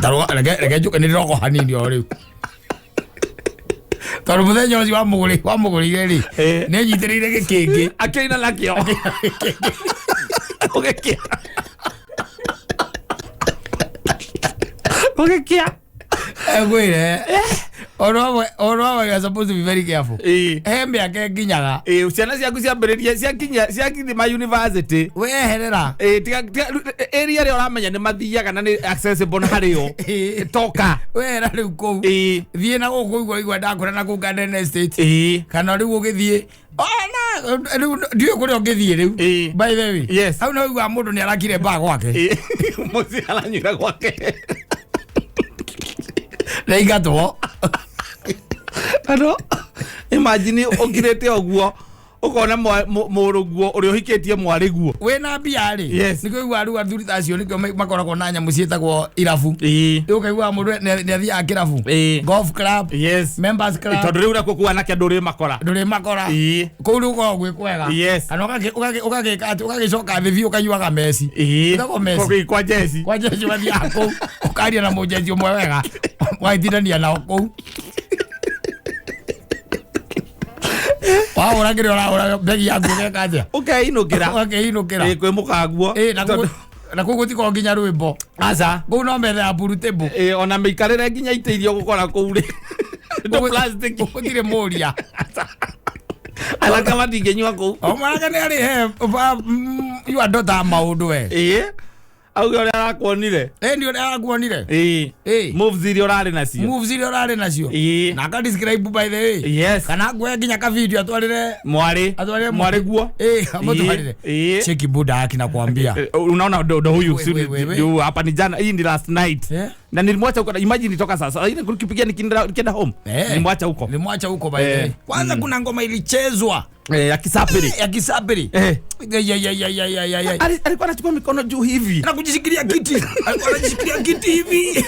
Tarũga reke njũke nĩ ndĩrogo hanini o rĩu. Tondũ mũthenya ũcio wamũgũrĩire rĩ, Ĩĩ. nĩ anyitĩrĩire gĩkĩngĩ. Akĩina nakĩo. Ũgĩkĩa. Ũgĩkĩa. Egwĩre. Ono amwe you are supposed to be very careful. He mĩaka ĩnginyaga. Ĩĩ, ciana ciaku ciambĩrĩria ciakinya ciakinya ma university. Weherera. Ĩĩ, tiga tiga area ĩrĩa ũramenya nĩ mathiaga na nĩ accessible harĩ o. Toka. Wehera rĩu kũu. Thiĩ na gũkũ igua igua ndakũra na kũu Garden Estate. Kana rĩu ũgĩthiĩ ona rĩu ndiũĩ kũrĩa ũngĩthiĩ rĩu. By the way. Yes. Hau no ũiguaga mũndũ nĩ arakire mbaa gwake. Mũciĩ aranyuĩra gwake. Na ingatwo. Ano, imagine ũkirĩte ũguo ũkona mũrũguo ũrĩa ũhikĩtie mwarĩguo. Wĩna mbia rĩ. Yes. Nĩkĩo ũiguaga rĩu athuri ta acio nĩkĩo makoragwo na nyamũ ciĩtagwo irabu. Rĩu ũkaiguaga mũndũ nĩ athiaga kĩrabu. Golf club. Yes. Members club. Tondũ rĩu nakuo kũu anake ndũrĩ makora. Ndũrĩ makora. Kũu rĩu ũkoragwo gwĩ kwega. Yes. Kana ũgagĩka atĩ ũgagĩcoka thĩ biũ ũkanyuaga meci. Ĩtagwo meci. Kwa jeci. Kwa jeci ũgathiaga kũu ũkaria na mũjeci ũmwe wega ũgagĩtindania nao kũu. Wahũra kĩrĩa ũrahũra begi yaku ũgeka atĩa? Ũkeinũkĩra. Ũkeinũkĩra. Ĩĩ, kwĩ mũkaguo. Na kũu gũtikoragwo nginya rwĩmbo. Aca. Kũu no metha ya pool table. Ĩĩ, ona mĩikarĩre nginya itĩ iria ũgũkora kũu rĩ. Ndo plastic. Gũtirĩ mũria. Anake matingĩnyua kũu. O mwanake nĩ arĩ he your daughter maũndũ we. Ĩĩ. Auge ũrĩa arakuonire. Ĩĩ, nĩ ũrĩa arakuonire. Ĩĩ. Moves iria ũrarĩ nacio. Moves iria ũrarĩ nacio. Ĩĩ. Na aka describe by the way. Yes. Kana nguoe nginya ka video atwarĩre Mwarĩ. Atwarĩre Mwarĩ guo. Ĩĩ, amũtwarĩre. Ĩĩ. Cheki buda yake nakwambia. Unaona ndo huyu We. si hapa ni jana, hii ni last night. Na nilimwacha huko, imagine nitoka sasa. Ile kukipigia nikienda home. Nilimwacha huko. Nilimwacha huko by the way. Kwanza kuna ngoma ilichezwa. Ya Kisapiri. Ya Kisapiri. Ya. Alikuwa anachukua mikono juu hivi. Na kujishikilia kiti. Alikuwa anajishikilia kiti hivi.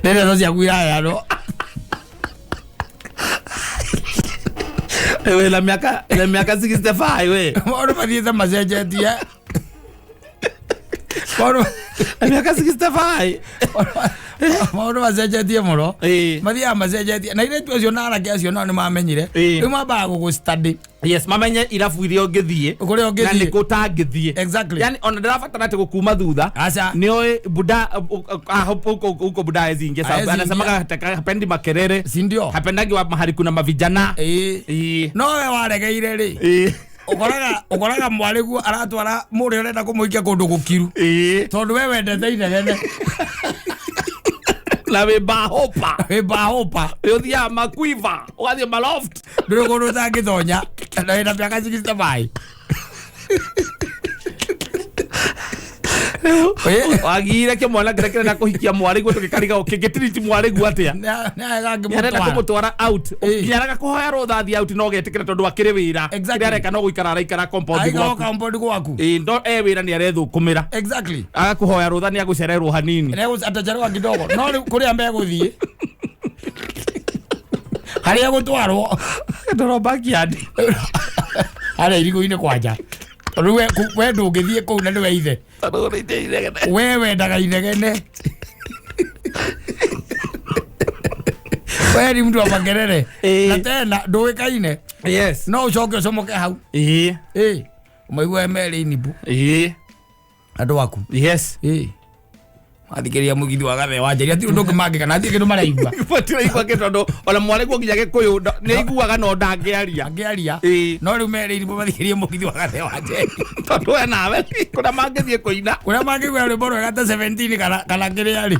Nene sasa ya kuya no. Ewe la miaka 65 we. Maũndũ mathiĩte macenjetie. Maũndũ la miaka 65. Maũndũ macenjetie mũno. Mathiaga macenjetie. Na airĩtu acio na anake acio nao nĩ mamenyire. Rĩu mambaga gũgũ study. Yes, mamenye irabu iria ũngĩthiĩ. Kũrĩa ũngĩthiĩ. Na nĩ kũ ũtangĩthiĩ. Exactly. Yani ona ndĩrabatara atĩ gũkuma thutha. Aca. Nĩoĩ buda huko buda hawezi ingia sababu anasemaga hapendi makelele. Si ndio? Hapendangi wa mahali kuna mavijana. No we waregeire rĩ. Ũkoraga mwarĩguo aratwara mũrĩa ũrenda kũmũikia kũndũ gũkiru. Tondũ we wendete inegene. Na wĩ bahopa. Wĩ bahopa. Ũthiaga makuiva, ũgathiĩ maloft. Ndũrĩ kũndũ ũtangĩtonya. Na wĩna mĩaka 65. Wagire kĩmwana kĩrĩa kĩrenda kũhikia mwarĩguo tũgĩkariga kĩngĩtiriti mwarĩguo atĩa? Nĩ arenda kũmũtwara out. Nginya araga kũhoya rũtha athiĩ out no getĩkĩra tondũ akĩrĩ wĩra. Kĩrĩa areka no gũikara araikara compound gwaku. Compound gwaku. Ĩĩ, ndo e wĩra nĩ arethũkũmĩra. Exactly. Agakũhoya rũtha nĩ agũcererwo hanini. Atachelewa kidogo. No rĩu kũrĩa megũthiĩ. Harĩa gũtwarwo. Ndoro backyard. Harĩa irigũ-inĩ kwanja. Rĩu we ndũngĩthiĩ kũu na nĩwe ithe. We wendaga inegene. We ni mtu wa makerere. Na tena ndũĩkaine. Yes. No ũcoke ũcomoke hau. Ĩĩ. Ũmaigue merĩ inibu. Ĩĩ. Andũ aku. Yes. Ĩĩ. Mathikĩrĩria mũgithi wa Gathe wa Njeri hatirĩ ũndũ ũngĩ mangĩka na hatirĩ kĩndũ maraigua. Matiraigua kĩndũ tondũ ona mwarĩguo nginya Gĩkũyũ nĩ aiguaga no ndangĩaria. Angĩaria. No rĩu merĩ inibu mathikĩrĩrie mũgithi wa Gathe wa Njeri. Tondũ we nawe kũrĩa mangĩthiĩ kũina. Kũrĩa mangĩigua rwĩmbo rwega ta 17 kana kĩrĩa rĩ.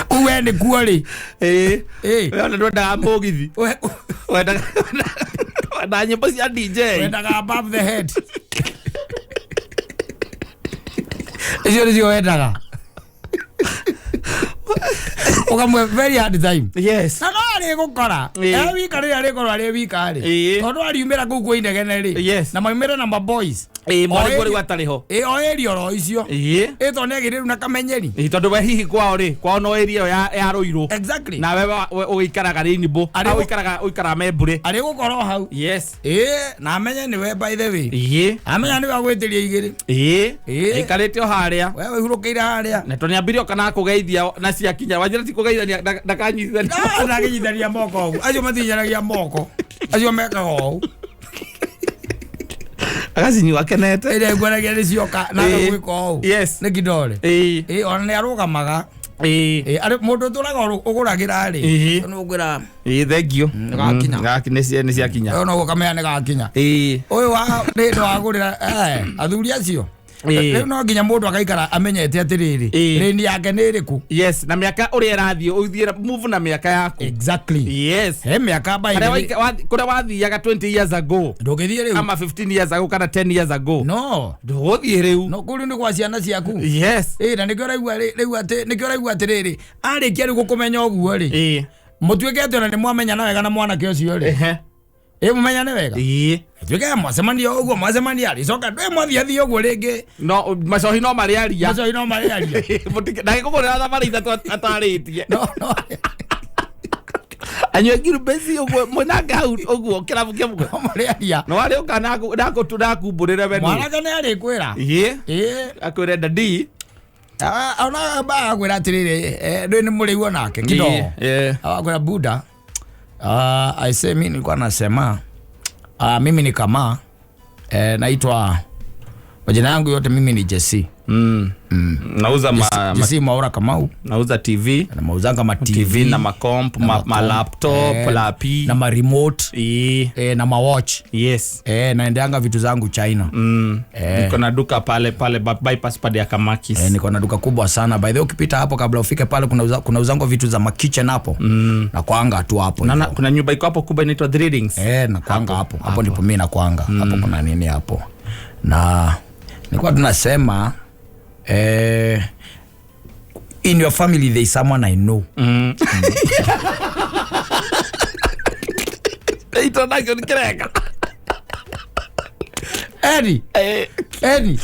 Kũu we nĩ kuo rĩ. Ĩĩ. We ona ndwendaga mũgithi. Wendaga nyĩmbo cia DJ. Wendaga above the head. Icio nĩcio wendaga. Ũkamwe very hard time. Yes. Na no arĩgũkora. E wika rĩrĩa arĩkorwo arĩ wika rĩ. Tondũ ariumĩra kũu kwa inegene rĩ. Yes. Na maumĩre na maboys. Ĩĩ, mwarĩguo rĩu atarĩ ho. Ĩĩ, o area oro icio. Ĩĩ. Ĩĩ, tondũ nĩ agĩrĩru na kamenyeri. Ĩĩ, tondũ we hihi kwao rĩ, kwao no area ĩyo ya Rũirũ. Exactly. Nawe ũgĩikaraga Rainbow. Ũikaraga Membure. Arĩgũkorwo hau. Yes. Ĩĩ, na amenye nĩwe by the way. Ĩĩ. Amenya nĩwe agwĩtĩria igĩrĩ. Ĩĩ. Ĩĩ. Aikarĩte o harĩa. We wĩhurũkĩire harĩa. Na tondũ nĩambirie o kana akũgeithia na ciakinya. Wanjĩra ti kũgeithania ndakanyitithania. Ndakanyitithania moko ũguo. Acio matinyitithanagia moko. Acio mekaga ũũ. Agacinyua akenete. Ĩrĩa ĩkuonagia nĩ cioka na Ĩĩ. gwĩka ũũ. Yes. Nĩ kidole. Ĩĩ. Ĩĩ, ona nĩ arũgamaga. Ĩĩ. Ĩĩ, arĩ mũndũ ũtũraga ũgũragĩra rĩ. Ĩĩ. Nĩ ũkwĩra Ĩĩ, thank you. Nĩ gakinya. Nĩ ciakinya. Ũyũ no gũkamenya nĩ gakinya. Ĩĩ. Ũyũ wa nĩ wagũrĩra athuri acio. Ĩĩ. Rĩu no nginya mũndũ agaikara amenyete atĩrĩrĩ, Ĩĩ. rĩni yake nĩ ĩrĩkũ. Yes, na mĩaka ũrĩa ĩrathiĩ ũthiĩ move na mĩaka yaku. Exactly. Yes. He mĩaka Harĩa by kũrĩa wathiaga 20 years ago ndũngĩthiĩ rĩu. ama 15 years ago kana 10 years ago. No. Ndũgũthiĩ rĩu. No kũu rĩu nĩ gwa ciana ciaku. Yes. Ĩĩ, na nĩkĩo ũraigua rĩu atĩ nĩkĩo ũraigua atĩrĩrĩ, arĩkia rĩu gũkũmenya ũguo rĩ, Ĩĩ. mũtuĩke atĩ ona nĩ mwamenyana wega na mwanake ũcio rĩ. Ehe. Ĩ mũmenyane wega. Ĩĩ. Tuĩke mwacemania ũguo mwacemania rĩ, coka ndwĩ mwathiathia ũguo rĩngĩ. No macohi no marĩaria. Macohi no marĩaria. Ndagĩkũgũrĩra thabarĩ ithatũ atarĩtie. No, no. Anyue ngirubeci ũguo mwĩnake hau ũguo kĩrabu kĩmwe. No marĩaria. No arĩũka nakumbũrĩre we nũ. Mwanake nĩ arĩkwĩra. Ĩĩ. Ĩĩ. Akwĩre dadi. Ona agakwĩra atĩrĩrĩ, ndwĩ nĩ mũrĩu onake kidogo. Ĩĩ. Akwĩra buda. I say mimi nilikuwa nasema mimi ni kama naitwa majina yangu yote mimi ni Jesse. Nauza Jesse Mwaura Kamau. Nauza TV. Na mauzanga ma TV, TV na makomp, ma laptop, lapi. Na ma remote. Ĩĩ. Na ma watch. Yes. Naendeanga vitu zangu China. Niko na duka pale pale bypass pale ya Kamakis. Niko na duka kubwa sana. By the way, ukipita hapo kabla ufike pale kuna uzango vitu za ma kitchen hapo. Na kwanga tu hapo. Na kuna nyumba iko hapo kubwa inaitwa Three Rings. Na kwanga hapo. Hapo ndipo mimi na kwanga. Hapo kuna nini hapo. Na nilikuwa tunasema in your family there is someone I know. Introduction kireka. Eddie. Eddie.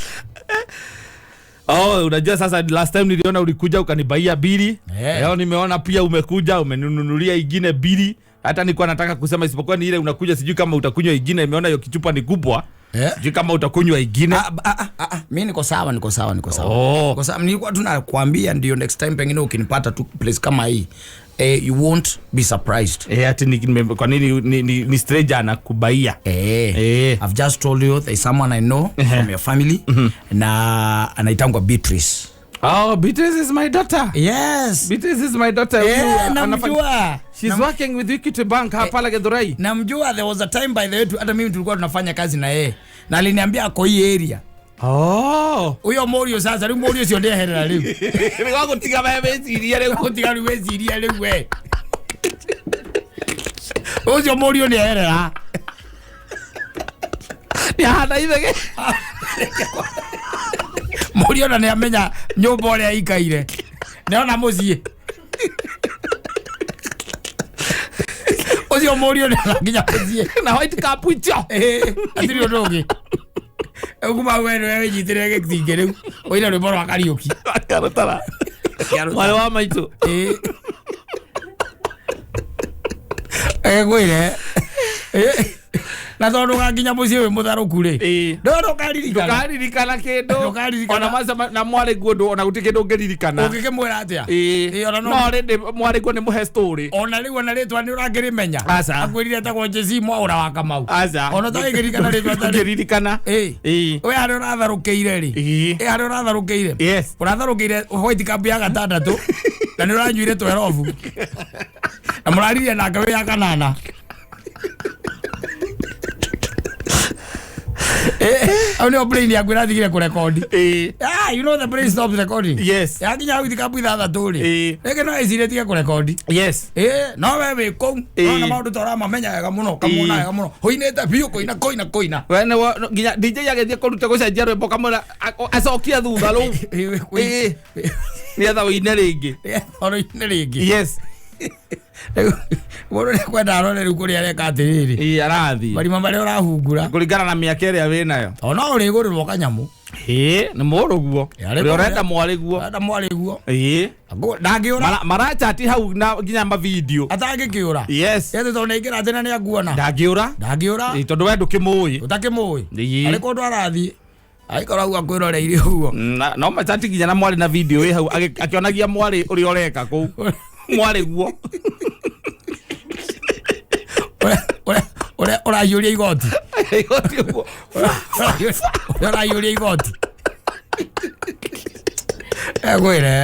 Oh, unajua sasa last time niliona ulikuja ukanibaia bili. Leo nimeona pia umekuja umeninunulia ingine bili. Hata nilikuwa nataka kusema isipokuwa ni ile unakuja sijui kama utakunywa ingine, nimeona hiyo kichupa ni kubwa. Sijui kama utakunywa ingine. Mimi niko sawa, niko sawa, niko sawa. Oh. Niko sawa. Nilikuwa tunakuambia ndio next time pengine ukinipata tu place kama hii, you won't be surprised. Ati ni kwa nini ni stranger anakubaia? I've just told you there is someone I know from your family na anaitangwa Beatrice. Oh, Beatrice is my daughter. Yes. Beatrice is my daughter. Namjua. She's working with Equity Bank hapa Githurai. Namjua, there was a time by the way hata mimi tulikuwa tunafanya kazi na yeye. Na aliniambia ako hii area. Oh. Huyo Morio sasa, rĩu Morio cio ndeherera rĩu. Nĩ gwagũtiga weciria rĩu. Gũtiga rĩu weciria rĩu we. Ũcio Morio nĩeherera. Nĩ ahana ithege. Morio na nĩamenya nyũmba ũrĩa aikaire. Nĩona mũciĩ. Ũcio Morio nĩona nginya mũciĩ. Na white cap icio. Hatirĩ ũndũ ũngĩ. Kuma we nĩwe wĩnyitĩrĩre gĩtingĩ rĩu. Ũine rwĩmbo rwa Kariũki. Karutara. Mwarĩ wa maitũ. Ngwĩre. Na tondũ gakinya mũciĩ wĩ mũtharũku rĩ. Ndũkaririkana. Ndũkaririkana kĩndũ. Ndũkaririkana. Ona macema na mwarĩ guo ndũ ona gũtirĩ kĩndũ ũngĩririkana. Ũngĩkĩmwĩra atĩa? Ona no rĩ mwarĩ guo nĩ mũhe story. Ona rĩu ona rĩtwa nĩ ũrakĩrĩmenya. Aca. Akwĩrire etagwo Jesse Mwaura wa Kamau. Aca. Ona ũtangĩririkana rĩtwa ta rĩu. Ndũngĩririkana. We harĩa ũratharũkĩire rĩ. Harĩa ũratharũkĩire. Yes. Ũratharũkĩire white cup ya gatandatũ. Na nĩ ũranyuire 12. Na mũraririe nake wĩ ya kanana. Au nĩo brain yaku ĩratigire kũrekondi. You know the brain stops recording. Yes. Yakinya white cup ithathatũ rĩ. Rĩngĩ no ĩcirie tige kũrekondi. Yes. No we wĩ kũu. Nona maũndũ ta ũramamenya wega mũno, ũkamona wega mũno. Ũinĩte biũ kũina kũina kũina. We nĩ nginya DJ agĩthiĩ kũruta gũcenjia rwĩmbo kamwĩra acokie thutha rũu. Nĩgetha ũine rĩngĩ. Ũine rĩngĩ. Yes. Mũndũ nĩekwenda arore rĩu kũrĩa areka atĩrĩrĩ. Arathiĩ. Marima marĩa ũrahungura. Kũringana na mĩaka ĩrĩa wĩnayo. Ona ũrĩgũrĩrwo kanyamũ. Nĩ mũrũguo. Ũrĩa ũrenda mwarĩguo. Ũrenda mwarĩguo. Ndangĩũra. Marachati hau na nginya ma video. Atangĩkĩũra. Yes. Ĩndĩ tondũ nĩaingĩra atĩ na nĩanguona. Ndangĩũra. Ndangĩũra. Tondũ we ndũkĩmũĩ. Ũtakĩmũĩ. Arĩ kũndũ arathiĩ. Aikora hau akwĩroreire ũguo. No machati nginya na mwarĩ na video ĩ hau akĩonagia mwarĩ ũrĩa ũreka kũu. Mwarĩ guo. Ũrĩa Ũrahiũria igoti. Igoti ũguo. Ũrĩa ũrahiũria igoti. Egwĩre.